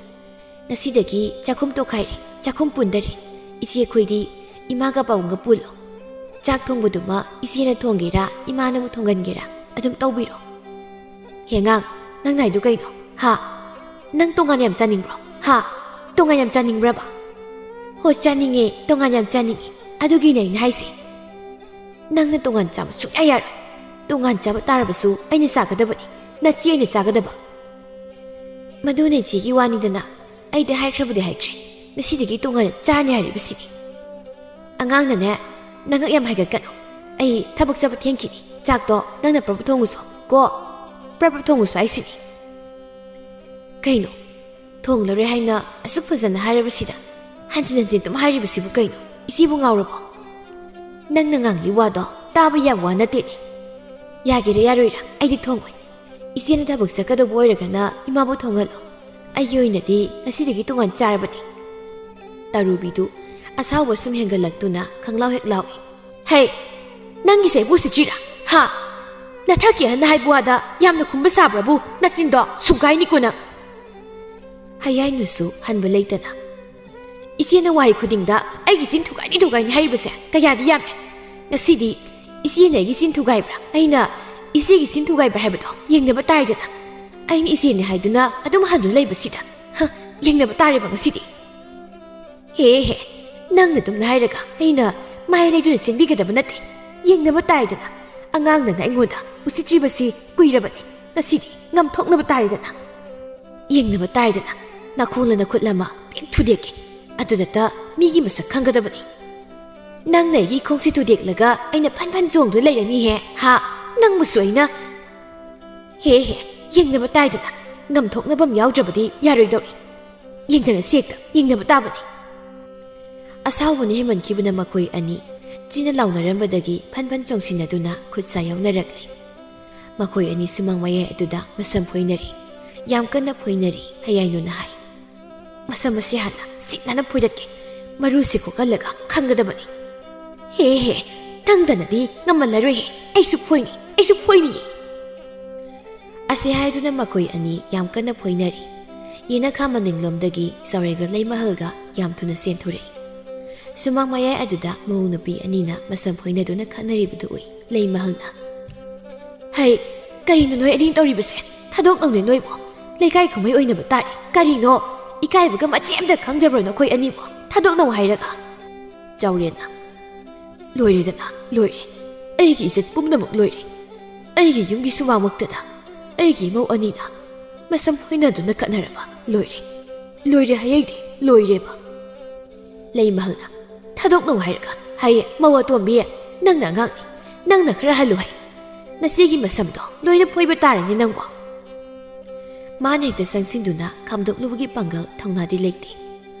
ꯉꯁꯤꯗꯒꯤ ꯆꯥꯛꯈꯨꯝ ꯇꯣꯈꯥꯏꯔꯦ, ꯆꯥꯛꯈꯨꯝ ꯄꯨꯟꯗꯔꯦ꯫ ꯏꯆꯦ ꯈꯣꯏꯗꯤ ꯏꯃꯥꯒ ꯄꯥꯕꯨꯡꯒ ꯄꯨꯜꯂꯣ꯫ ꯆꯥꯛ ꯊꯣꯡꯕꯗꯨꯃ ꯏꯆꯦꯅ ꯊꯣꯡꯒꯦꯔꯥ, ꯏꯃꯥꯅꯕꯨ ꯊꯣꯡꯒꯟꯒꯦꯔꯥ, ꯑꯗꯨꯝ ꯇꯧꯕꯤꯔꯣ꯫" "ꯍꯦꯉꯥꯡ, ꯅꯪꯅ ꯍꯥꯏꯗꯨ ꯀꯩꯅꯣ? ꯍꯥ? ꯅꯪ ꯇꯣꯉꯥꯟ ꯌꯥꯝ ꯆꯥꯅꯤꯡꯕ꯭ꯔꯣ? ꯍꯥ? ꯇꯣꯉꯥꯟ ꯌꯥꯝ ꯆꯥꯅꯤꯡꯕ꯭ꯔꯕ?" "ꯍꯣꯏ ꯆꯥꯅꯤꯡꯉꯦ, ꯇꯣꯉꯥꯟ ꯌꯥꯝ ꯆꯥꯅꯤꯡꯉꯦ꯫ ꯑꯗꯨꯒꯤꯅꯦ ꯑꯩꯅ ꯍꯥꯏꯁꯦ꯫ ꯅꯪꯅ ꯇꯣꯉꯥꯟ ꯆꯥꯕ ꯁꯨꯡꯌꯥ ꯌꯥꯔꯣꯏ꯫ ꯇꯣꯉꯥꯟ ꯆꯥꯕ ꯇꯥꯔꯕꯁꯨ ꯑꯩꯅ ꯆꯥꯒꯗꯕꯅꯤ, ꯅꯆꯦ ꯑꯩꯅ ꯆꯥꯒꯗꯕ꯫" "ꯃꯗꯨꯅ ꯏꯆꯦꯒꯤ ꯋꯥꯅꯤꯗꯅ꯫ ꯑꯩꯗꯤ ꯍꯥꯏꯈ꯭ꯔꯕꯗꯤ ꯍꯥꯏꯈ꯭ꯔꯦ, ꯉꯁꯤꯗꯒꯤ ꯇꯣꯉꯥꯟꯅ ꯆꯥꯔꯅꯤ ꯍꯥꯏꯔꯤꯕꯁꯤꯅꯤ꯫" "ꯑꯉꯥꯡꯅꯅꯦ, ꯅꯉꯛ ꯌꯥꯝ ꯍꯥꯏꯒꯠꯀꯅꯨ꯫ ꯑꯩ ꯊꯕꯛ ꯆꯠꯄ ꯊꯦꯡꯈꯤꯅꯤ꯫ ꯆꯥꯛꯇꯣ ꯅꯪꯅ ꯄ꯭ꯔꯞ ꯊꯣꯡꯉꯨꯁꯣ ꯀꯣ꯫ ꯄ꯭ꯔꯞ ꯄ꯭ꯔꯞ ꯊꯣꯡꯉꯨꯁꯣ ꯍꯥꯏꯁꯤꯅꯤ꯫" "ꯀꯩꯅꯣ? ꯊꯣꯡꯂꯔꯣꯏ ꯍꯥꯏꯅ ꯑꯁꯨꯛ ꯐꯖꯅ ꯍꯥꯏꯔꯕꯁꯤꯗ ꯍꯟꯖꯤꯟ ꯍꯟꯖꯤꯟ ꯑꯗꯨꯝ ꯍꯥꯏꯔꯤꯕꯁꯤꯕꯨ ꯀꯩꯅꯣ? ꯏꯆꯦꯕꯨ ꯉꯥꯎꯔꯕꯣ? ꯅꯪꯅ ꯉꯥꯡꯂꯤ ꯋꯥꯗꯣ ꯇꯥꯕ ꯌꯥꯕ ꯋꯥ ꯅꯠꯇꯦꯅꯦ꯫ ꯌꯥꯒꯦꯔꯥ ꯌꯥꯔꯣꯏꯔꯥ, ꯑꯩꯗꯤ ꯊꯣꯡꯉꯣꯏ꯫ ꯏꯆꯦꯅ ꯊꯕꯛ ꯆꯠꯀꯗꯧꯕ ꯑꯣꯏꯔꯒꯅ ꯏꯃꯥꯕꯨ ꯊꯣꯡꯍꯜꯂꯣ꯫ ꯑꯩꯒꯤ ꯑꯣꯏꯅꯗꯤ ꯉꯁꯤꯗꯒꯤ ꯇꯣꯉꯥꯟ ꯆꯥꯔꯕꯅꯤ꯫" ꯇꯔꯨꯕꯤꯗꯨ ꯑꯁꯥꯎꯕ ꯁꯨꯝ ꯍꯦꯟꯒꯠꯂꯛꯇꯨꯅ ꯈꯪꯂꯥꯎ ꯍꯦꯛ ꯂꯥꯎꯏ꯫ "ꯍꯩ, ꯅꯪꯒꯤꯁꯦ ꯑꯩꯕꯨ ꯎꯁꯤꯠꯇ꯭ꯔꯤꯔꯥ? ꯍꯥ? ꯅꯊꯛꯀꯤ ꯑꯍꯟꯅ ꯍꯥꯏꯕ ꯋꯥꯗ ꯌꯥꯝꯅ ꯈꯨꯝꯕ ꯁꯥꯕ꯭ꯔꯕꯨ? ꯅꯆꯤꯟꯗꯣ ꯁꯨꯒꯥꯏꯅꯤꯀꯣ ꯅꯪ!" ꯍꯌꯥꯏꯅꯨꯁꯨ ꯍꯟꯕ ꯂꯩꯇꯅ, "ꯏꯆꯦꯅ ꯋꯥꯍꯩ ꯈꯨꯗꯤꯡꯗ ꯑꯩꯒꯤ ꯆꯤꯟ ꯊꯨꯒꯥꯏꯅꯤ ꯊꯨꯒꯥꯏꯅꯤ ꯍꯥꯏꯔꯤꯕꯁꯦ ꯀꯌꯥꯗꯤ ꯌꯥꯝꯃꯦ꯫ ꯉꯁꯤꯗꯤ ꯏꯆꯦꯅ ꯑꯩꯒꯤ ꯆꯤꯟ ꯊꯨꯒꯥꯏꯕ꯭ꯔꯥ, ꯑꯩꯅ ꯏꯆꯦꯒꯤ ꯆꯤꯟ ꯊꯨꯒꯥꯏꯕ꯭ꯔꯥ ꯍꯥꯏꯕꯗꯣ ꯌꯦꯡꯅꯕ ꯇꯥꯔꯦꯗꯅ꯫ ꯑꯩꯅ ꯏꯆꯦꯅꯤ ꯍꯥꯏꯗꯨꯅ ꯑꯗꯨꯝ ꯍꯟꯗꯨꯅ ꯂꯩꯕꯁꯤꯗ, ꯍ, ꯌꯦꯡꯅꯕ ꯇꯥꯔꯦꯕ ꯉꯁꯤꯗꯤ꯫" "ꯍꯦ ꯍꯦ, ꯅꯪꯅ ꯑꯗꯨꯝꯅ ꯍꯥꯏꯔꯒ ꯑꯩꯅ ꯃꯥꯏ ꯂꯩꯗꯨꯅ ꯆꯦꯟꯕꯤꯒꯗꯕ ꯅꯠꯇꯦ꯫ ꯌꯦꯡꯅꯕ ꯇꯥꯔꯦꯗꯅ꯫ ꯑꯉꯥꯡꯅꯅ ꯑꯩꯉꯣꯟꯗ ꯎꯁꯤꯠꯇ꯭ꯔꯤꯕꯁꯤ ꯀꯨꯏꯔꯕꯅꯤ꯫ ꯉꯁꯤꯗꯤ ꯉꯝꯊꯣꯛꯅꯕ ꯇꯥꯔꯦꯗꯅ꯫ ꯌꯦꯡꯅꯕ ꯇꯥꯔꯦꯗꯅ꯫ ꯅꯈꯣꯡꯂ ꯅꯈꯨꯠꯂ ꯑꯃ ꯄꯦꯛ ꯊꯨꯗꯦꯛꯀꯦ꯫ ꯑꯗꯨꯗꯇ ꯃꯤꯒꯤ ꯃꯁꯛ ꯈꯪꯒꯗꯕꯅꯤ꯫ ꯅꯪꯅ ꯑꯩꯒꯤ ꯈꯣꯡꯁꯤ ꯊꯨꯗꯦꯛꯂꯒ ꯑꯩꯅ ꯐꯟ ꯐꯟ ꯆꯣꯡꯗꯨꯅ ꯂꯩꯔꯅꯤꯍꯦ, ꯍꯥ? ꯅꯪꯕꯨꯁꯨ ꯑꯩꯅ꯫ ꯍꯦ ꯍꯦ, ꯌꯦꯡꯅꯕ ꯇꯥꯔꯦꯗꯅ꯫ ꯉꯝꯊꯣꯛꯅꯕ ꯑꯃ ꯌꯥꯎꯗ꯭ꯔꯕꯗꯤ ꯌꯥꯔꯣꯏꯗꯧꯔꯤ꯫ ꯌꯦꯡꯅꯔꯁꯤ ꯍꯦꯛꯇ, ꯌꯦꯡꯅꯕ ꯇꯥꯕꯅꯤ꯫" ꯑꯁꯥꯎꯕꯅ ꯍꯦꯟꯃꯟꯈꯤꯕꯅ ꯃꯈꯣꯏ ꯑꯅꯤ ꯆꯤꯟꯅ ꯂꯥꯎꯅꯔꯝꯕꯗꯒꯤ ꯐꯟ ꯐꯟ ꯆꯣꯡꯁꯤꯟꯅꯗꯨꯅ ꯈꯨꯠ ꯁꯥ ꯌꯥꯎꯅꯔꯛꯂꯤ꯫ ꯃꯈꯣꯏ ꯑꯅꯤ ꯁꯨꯃꯥꯡ ꯃꯌꯥꯏ ꯑꯗꯨꯗ ꯃꯁꯝ ꯐꯣꯏꯅꯔꯤ꯫ ꯌꯥꯝ ꯀꯟꯅ ꯐꯣꯏꯅꯔꯤ꯫ ꯍꯌꯥꯏꯅꯨꯅ ꯍꯥꯏ, "ꯃꯁꯝ ꯑꯁꯤ ꯍꯥꯟꯅ ꯁꯤꯠ ꯅꯥꯟꯅ ꯐꯣꯏꯗꯠꯀꯦ꯫ ꯃꯔꯨꯁꯤ ꯀꯣꯛꯍꯜꯂꯒ ꯈꯪꯒꯗꯕꯅꯤ꯫" "ꯍꯦ ꯍꯦ, ꯅꯪꯗꯅꯗꯤ ꯉꯝꯃꯜꯂꯔꯣꯏꯍꯦ꯫ ꯑꯩꯁꯨ ꯐꯣꯏꯅꯤ, ꯑꯩꯁꯨ ꯐꯣꯏꯅꯤꯌꯦ꯫" ꯑꯁꯤ ꯍꯥꯏꯗꯨꯅ ꯃꯈꯣꯏ ꯑꯅꯤ ꯌꯥꯝ ꯀꯟꯅ ꯐꯣꯏꯅꯔꯤ꯫ ꯌꯦꯅꯈꯥ ꯃꯅꯤꯡꯂꯣꯝꯗꯒꯤ ꯆꯥꯎꯔꯦꯜꯒ ꯂꯩꯃꯍꯜꯒ ꯌꯥꯝ ꯊꯨꯅ ꯆꯦꯟꯊꯣꯔꯛꯏ꯫ ꯁꯨꯃꯥꯡ ꯃꯌꯥꯏ ꯑꯗꯨꯗ ꯃꯧ ꯅꯨꯄꯤ ꯑꯅꯤꯅ ꯃꯁꯝ ꯐꯣꯏꯅꯗꯨꯅ ꯈꯠꯅꯔꯤꯕꯗꯨ ꯎꯏ꯫ ꯂꯩꯃꯍꯜꯅ, "ꯍꯩ, ꯀꯔꯤꯅꯣ ꯅꯣꯏ ꯑꯅꯤ ꯇꯧꯔꯤꯕꯁꯦ? ꯊꯥꯗꯣꯛꯅꯧꯅꯦ ꯅꯣꯏꯕꯨ꯫ ꯂꯩꯀꯥꯏ ꯀꯨꯝꯍꯩ ꯑꯣꯏꯅꯕ ꯇꯥꯔꯦ꯫ ꯀꯔꯤꯅꯣ? ꯏꯀꯥꯏꯕꯒ ꯃꯆꯦꯠ ꯑꯝꯇ ꯈꯪꯗꯕ꯭ꯔꯣ ꯅꯈꯣꯏ ꯑꯅꯤꯕꯨ? ꯊꯥꯗꯣꯛꯅꯧ ꯍꯥꯏꯔꯒ꯫" ꯆꯥꯎꯔꯦꯜꯅ, "ꯂꯣꯏꯔꯦꯗꯅ, ꯂꯣꯏꯔꯦ꯫ ꯑꯩꯒꯤ ꯏꯖꯠ ꯄꯨꯝꯅꯃꯛ ꯂꯣꯏꯔꯦ꯫ ꯑꯩꯒꯤ ꯌꯨꯝꯒꯤ ꯁꯨꯃꯥꯡꯃꯛꯇꯗ ꯑꯩꯒꯤ ꯏꯃꯧ ꯑꯅꯤꯅ ꯃꯁꯝ ꯐꯣꯏꯅꯗꯨꯅ ꯈꯠꯅꯔꯕ ꯂꯣꯏꯔꯦ꯫ ꯂꯣꯏꯔꯦ ꯍꯥꯏꯌꯩꯗꯦ, ꯂꯣꯏꯔꯦꯕ꯫" ꯂꯩꯃꯍꯜꯅ, "ꯊꯥꯗꯣꯛꯅꯧ ꯍꯥꯏꯔꯒ ꯍꯥꯏꯌꯦ, ꯃꯧ ꯑꯇꯣꯝꯕꯤ, ꯅꯪꯅ ꯑꯉꯥꯡꯅꯤ, ꯅꯪꯅ ꯈꯔ ꯍꯜꯂꯨ ꯍꯥꯏ꯫ ꯅꯆꯦꯒꯤ ꯃꯁꯝꯗꯣ ꯂꯣꯏꯅ ꯐꯣꯏꯕ ꯇꯥꯔꯦꯅꯦ ꯅꯪꯕꯣ꯫" ꯃꯥꯅ ꯍꯦꯛꯇ ꯆꯪꯁꯤꯟꯗꯨꯅ ꯈꯥꯝꯗꯣꯛꯂꯨꯕꯒꯤ ꯄꯥꯡꯒꯜ ꯊꯧꯅꯥꯗꯤ ꯂꯩꯇꯦ꯫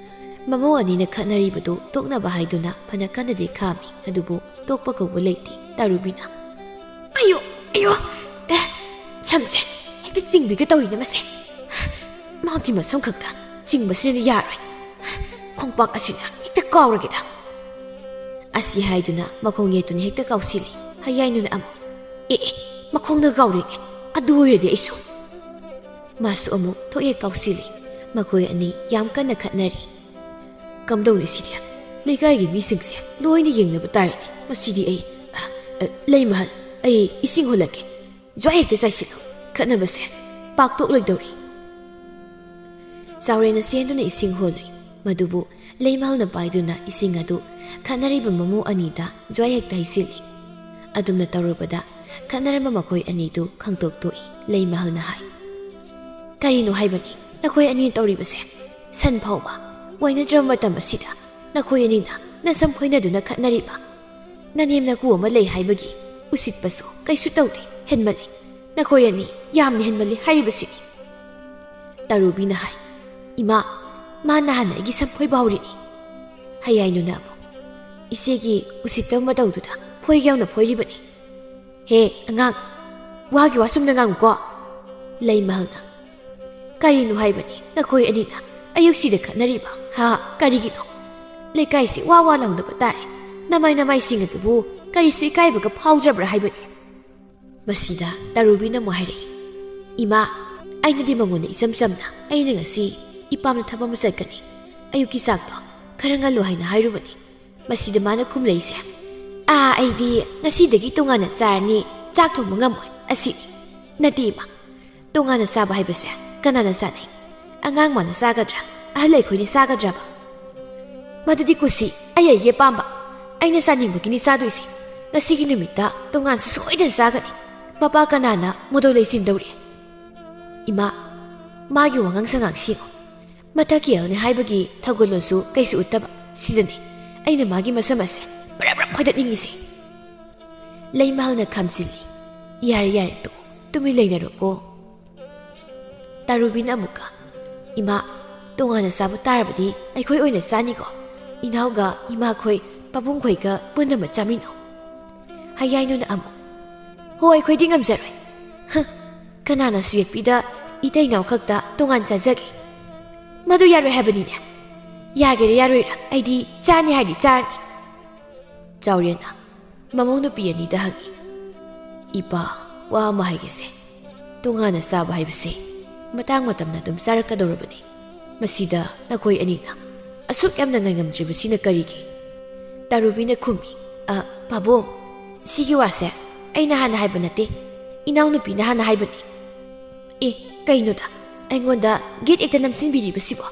ꯃꯃꯧ ꯑꯅꯤꯅ ꯈꯠꯅꯔꯤꯕꯗꯨ ꯇꯣꯛꯅꯕ ꯍꯥꯏꯗꯨꯅ ꯐꯅ ꯀꯟꯅꯗꯤ ꯈꯥꯝꯃꯤ, ꯑꯗꯨꯕꯨ ꯇꯣꯛꯄ ꯀꯧꯕ ꯂꯩꯇꯦ꯫ ꯇꯥꯔꯨꯕꯤꯅ, "ꯑꯌꯣ, ꯑꯌꯣ, ꯑꯦ, ꯁꯝꯁꯦ ꯍꯦꯛꯇ ꯆꯤꯡꯕꯤꯒ ꯇꯧꯏꯅꯦ ꯃꯁꯦ꯫ ꯃꯥꯒꯤ ꯃꯁꯝ ꯈꯛꯇ ꯆꯤꯡꯕꯁꯤꯅꯗꯤ ꯌꯥꯔꯣꯏ꯫ ꯈꯣꯡꯄꯥꯛ ꯑꯁꯤꯅ ꯍꯦꯛꯇ ꯀꯥꯎꯔꯒꯦꯗ꯫" ꯑꯁꯤ ꯍꯥꯏꯗꯨꯅ ꯃꯈꯣꯡ ꯌꯩꯗꯨꯅ ꯍꯦꯛꯇ ꯀꯥꯎꯁꯤꯜꯂꯤ꯫ ꯍꯌꯥꯏꯅꯨꯅ ꯑꯃꯨꯛ, "ꯑꯦ, ꯑꯦ, ꯃꯈꯣꯡꯅ ꯀꯥꯎꯔꯦꯅꯦ꯫ ꯑꯗꯨ ꯑꯣꯏꯔꯗꯤ ꯑꯩꯁꯨ꯫" ꯃꯥꯁꯨ ꯑꯃꯨꯛ ꯊꯣꯛꯍꯦꯛ ꯀꯥꯎꯁꯤꯜꯂꯤ꯫ ꯃꯈꯣꯏ ꯑꯅꯤ ꯌꯥꯝ ꯀꯟꯅ ꯈꯠꯅꯔꯤ꯫ "ꯀꯝꯗꯧꯅꯤ ꯁꯤꯗꯤ? ꯂꯩꯀꯥꯏꯒꯤ ꯃꯤꯁꯤꯡꯁꯦ ꯂꯣꯏꯅ ꯌꯦꯡꯅꯕ ꯇꯥꯔꯦꯅꯦ꯫ ꯃꯁꯤꯗꯤ ꯑꯩ, ꯑ, ꯑ, ꯂꯩꯃꯍꯜ, ꯑꯩ ꯏꯁꯤꯡ ꯍꯣꯜꯂꯛꯀꯦ꯫ ꯖ꯭ꯋꯥꯏ ꯍꯦꯛꯇ ꯆꯥꯏꯁꯤꯜꯂꯨ꯫ ꯈꯠꯅꯕꯁꯦ ꯄꯥꯛꯇꯣꯛꯂꯣꯏꯗꯧꯔꯤ꯫" ꯆꯥꯎꯔꯦꯜꯅ ꯆꯦꯟꯗꯨꯅ ꯏꯁꯤꯡ ꯍꯣꯜꯂꯨꯏ꯫ ꯃꯗꯨꯕꯨ ꯂꯩꯃꯍꯜꯅ ꯄꯥꯏꯗꯨꯅ ꯏꯁꯤꯡ ꯑꯗꯨ ꯈꯠꯅꯔꯤꯕ ꯃꯃꯧ ꯑꯅꯤꯗ ꯖ꯭ꯋꯥꯏ ꯍꯦꯛꯇ ꯍꯩꯖꯤꯜꯂꯤ꯫ ꯑꯗꯨꯝꯅ ꯇꯧꯔꯨꯕꯗ ꯈꯠꯅꯔꯝꯕ ꯃꯈꯣꯏ ꯑꯅꯤꯗꯨ ꯈꯪꯇꯣꯛ ꯊꯣꯛꯏ꯫ ꯂꯩꯃꯍꯜꯅ ꯍꯥꯏ, "ꯀꯔꯤꯅꯣ ꯍꯥꯏꯕꯅꯤ ꯅꯈꯣꯏ ꯑꯅꯤꯅ ꯇꯧꯔꯤꯕꯁꯦ? ꯁꯟ ꯐꯥꯎꯕ ꯋꯥꯏꯅꯗ꯭ꯔꯕ ꯃꯇꯝ ꯑꯁꯤꯗ ꯅꯈꯣꯏ ꯑꯅꯤꯅ ꯅꯁꯝ ꯐꯣꯏꯅꯗꯨꯅ ꯈꯠꯅꯔꯤꯕ? ꯅꯅꯦꯝ ꯅꯀꯨ ꯑꯃ ꯂꯩ ꯍꯥꯏꯕꯒꯤ ꯎꯁꯤꯠꯄꯁꯨ ꯀꯩꯁꯨ ꯇꯧꯗꯦ꯫ ꯍꯦꯟꯃꯜꯂꯤ꯫ ꯅꯈꯣꯏ ꯑꯅꯤ ꯌꯥꯝꯅ ꯍꯦꯟꯃꯜꯂꯤ ꯍꯥꯏꯔꯤꯕꯁꯤꯅꯤ꯫" ꯇꯔꯨꯕꯤꯅ ꯍꯥꯏ, "ꯏꯃꯥ, ꯃꯥ ꯅꯍꯥꯟ ꯑꯩꯒꯤ ꯁꯝ ꯐꯣꯏꯕ ꯍꯧꯔꯤꯅꯤ꯫" ꯍꯌꯥꯏꯅꯨꯅ ꯑꯃꯨꯛ, "ꯏꯆꯦꯒꯤ ꯎꯁꯤꯠꯇꯕ ꯃꯇꯧꯗꯨꯗ ꯐꯣꯏꯒꯦ ꯌꯥꯎꯅ ꯐꯣꯏꯔꯤꯕꯅꯤ꯫ ꯍꯦ ꯑꯉꯥꯡ, ꯋꯥꯒꯤ ꯋꯥ ꯆꯨꯝꯅ ꯉꯥꯡꯉꯨꯀꯣ꯫ ꯂꯩꯃꯍꯜꯅ, "ꯀꯔꯤꯅꯣ ꯍꯥꯏꯕꯅꯤ ꯅꯈꯣꯏ ꯑꯅꯤꯅ ꯑꯌꯨꯛꯁꯤꯗ ꯈꯠꯅꯔꯤꯕ? ꯍꯥ, ꯀꯔꯤꯒꯤꯅꯣ? ꯂꯩꯀꯥꯏꯁꯤ ꯋꯥ ꯋꯥ ꯂꯥꯎꯅꯕ ꯇꯥꯔꯦ꯫ ꯅꯃꯥꯏ ꯅꯃꯥꯏꯁꯤꯡ ꯑꯗꯨꯕꯨ ꯀꯔꯤꯁꯨ ꯏꯀꯥꯏꯕꯒ ꯐꯥꯎꯗ꯭ꯔꯕ꯭ꯔꯥ ꯍꯥꯏꯕꯅꯤ?" ꯃꯁꯤꯗ ꯇꯥꯔꯨꯕꯤꯅ ꯑꯃꯨꯛ ꯍꯥꯏꯔꯛꯏ, "ꯏꯃꯥ, ꯑꯩꯅꯗꯤ ꯃꯉꯣꯟꯗ ꯏꯆꯝ ꯆꯝꯅ ꯑꯩꯅ ꯉꯁꯤ ꯏꯄꯥꯝꯗ ꯊꯕꯛ ꯑꯃ ꯆꯠꯀꯅꯤ, ꯑꯌꯨꯛꯀꯤ ꯆꯥꯛꯇꯣ ꯈꯔ ꯉꯜꯂꯨ ꯍꯥꯏꯅ ꯍꯥꯏꯔꯨꯕꯅꯤ꯫" ꯃꯁꯤꯗ ꯃꯥꯅ ꯈꯨꯝꯂꯛꯏꯁꯦ, "ꯑꯥ, ꯑꯩꯗꯤ ꯉꯁꯤꯗꯒꯤ ꯇꯣꯉꯥꯟꯅ ꯆꯥꯔꯅꯤ, ꯆꯥꯛ ꯊꯣꯡꯕ ꯉꯝꯃꯣꯏ ꯑꯁꯤꯅꯤ꯫" ꯅꯠꯇꯦ ꯏꯃꯥ, ꯇꯣꯉꯥꯟꯅ ꯆꯥꯕ ꯍꯥꯏꯕꯁꯦ ꯀꯅꯥꯅ ꯆꯥꯅꯩ? ꯑꯉꯥꯡ ꯃꯥꯅ ꯆꯥꯒꯗ꯭ꯔꯥ? ꯑꯍꯜ ꯑꯩꯈꯣꯏꯅ ꯆꯥꯒꯗ꯭ꯔꯕ? ꯃꯗꯨꯗꯤ ꯀꯨꯁꯤ, ꯑꯩ ꯑꯩꯒꯤ ꯑꯄꯥꯝꯕ꯫ ꯑꯩꯅ ꯆꯥꯅꯤꯡꯕꯒꯤꯅꯤ ꯆꯥꯗꯣꯏꯁꯦ꯫ ꯉꯁꯤꯒꯤ ꯅꯨꯃꯤꯠꯇ ꯇꯣꯉꯥꯟꯁꯨ ꯁꯣꯏꯗꯅ ꯆꯥꯒꯅꯤ꯫ ꯃꯄꯥ ꯀꯅꯥꯅ ꯃꯗꯨ ꯂꯩꯁꯤꯟꯗꯧꯔꯤ? ꯏꯃꯥ, ꯃꯥꯒꯤ ꯋꯥꯉꯥꯡ ꯁꯉꯥꯡ ꯁꯦꯡꯉꯨ꯫ ꯃꯊꯛꯀꯤ ꯑꯦꯜꯅꯦ ꯍꯥꯏꯕꯒꯤ ꯊꯧꯒꯜꯂꯣꯟꯁꯨ ꯀꯩꯁꯨ ꯎꯠꯇꯕ꯫ ꯁꯤꯗꯅꯤ ꯑꯩꯅ ꯃꯥꯒꯤ ꯃꯁꯝ ꯑꯁꯦ ꯕ꯭ꯔꯞ ꯕ꯭ꯔꯞ ꯈꯣꯏꯗꯠꯅꯤꯡꯉꯤꯁꯦ꯫ ꯂꯩꯃꯍꯜꯅ ꯈꯥꯝꯖꯤꯜꯂꯤ꯫ "ꯌꯥꯔꯦ, ꯌꯥꯔꯦ, ꯇꯣꯛꯑꯣ꯫ ꯇꯨꯃꯤꯟ ꯂꯩꯅꯔꯣꯀꯣ꯫" ꯇꯥꯔꯨꯕꯤꯅ ꯑꯃꯨꯛꯀ, "ꯏꯃꯥ, ꯇꯣꯉꯥꯟꯅ ꯆꯥꯕ ꯇꯥꯔꯕꯗꯤ ꯑꯩꯈꯣꯏ ꯑꯣꯏꯅ ꯆꯥꯅꯤꯀꯣ? ꯏꯅꯥꯎꯒ ꯏꯃꯥꯈꯣꯏ, ꯄꯥꯕꯨꯡꯈꯣꯏꯒ ꯄꯨꯟꯅ ꯑꯃ ꯆꯥꯃꯤꯟꯅꯧ꯫" ꯍꯌꯥꯏꯅꯨꯅ ꯑꯃꯨꯛ, "ꯍꯣ, ꯑꯩꯈꯣꯏꯗꯤ ꯉꯝꯖꯔꯣꯏ꯫ ꯍ, ꯀꯅꯥꯅꯁꯨ ꯌꯦꯛꯄꯤꯗ ꯏꯇꯩ ꯏꯅꯥꯎ ꯈꯛꯇ ꯇꯣꯉꯥꯟ ꯆꯥꯖꯒꯦ꯫ ꯃꯗꯨ ꯌꯥꯔꯣꯏ ꯍꯥꯏꯕꯅꯤꯅꯦ꯫ ꯌꯥꯒꯦꯔꯥ ꯌꯥꯔꯣꯏꯔꯥ, ꯑꯩꯗꯤ ꯆꯥꯅꯤ ꯍꯥꯏꯔꯗꯤ ꯆꯥꯔꯅꯤ꯫" ꯆꯥꯎꯔꯦꯟꯅ ꯃꯃꯧ ꯅꯨꯄꯤ ꯑꯅꯤꯗ ꯍꯪꯉꯤ, "ꯏꯄꯥ, ꯋꯥ ꯑꯃ ꯍꯥꯏꯒꯦꯁꯦ꯫ ꯇꯣꯉꯥꯟꯅ ꯆꯥꯕ ꯍꯥꯏꯕꯁꯦ ꯃꯇꯥꯡ ꯃꯇꯝꯅ ꯑꯗꯨꯝ ꯆꯥꯔꯛꯀꯗꯧꯔꯕꯅꯤ꯫ ꯃꯁꯤꯗ ꯅꯈꯣꯏ ꯑꯅꯤꯅ ꯑꯁꯨꯛ ꯌꯥꯝꯅ ꯉꯥꯏꯉꯝꯗ꯭ꯔꯤꯕꯁꯤꯅ ꯀꯔꯤꯒꯤ?" ꯇꯥꯔꯨꯕꯤꯅ ꯈꯨꯝꯃꯤ, "ꯑ, ꯄꯥꯕꯨꯡ, ꯁꯤꯒꯤ ꯋꯥꯁꯦ ꯑꯩꯅ ꯍꯥꯟꯅ ꯍꯥꯏꯕ ꯅꯠꯇꯦ, ꯏꯅꯥꯎꯅꯨꯄꯤꯅ ꯍꯥꯟꯅ ꯍꯥꯏꯕꯅꯤ꯫" "ꯑꯦ, ꯀꯩꯅꯣꯗ, ꯑꯩꯉꯣꯟꯗ ꯒꯦꯠ ꯍꯦꯛꯇ ꯅꯝꯁꯤꯟꯕꯤꯔꯤꯕꯁꯤꯕꯣ?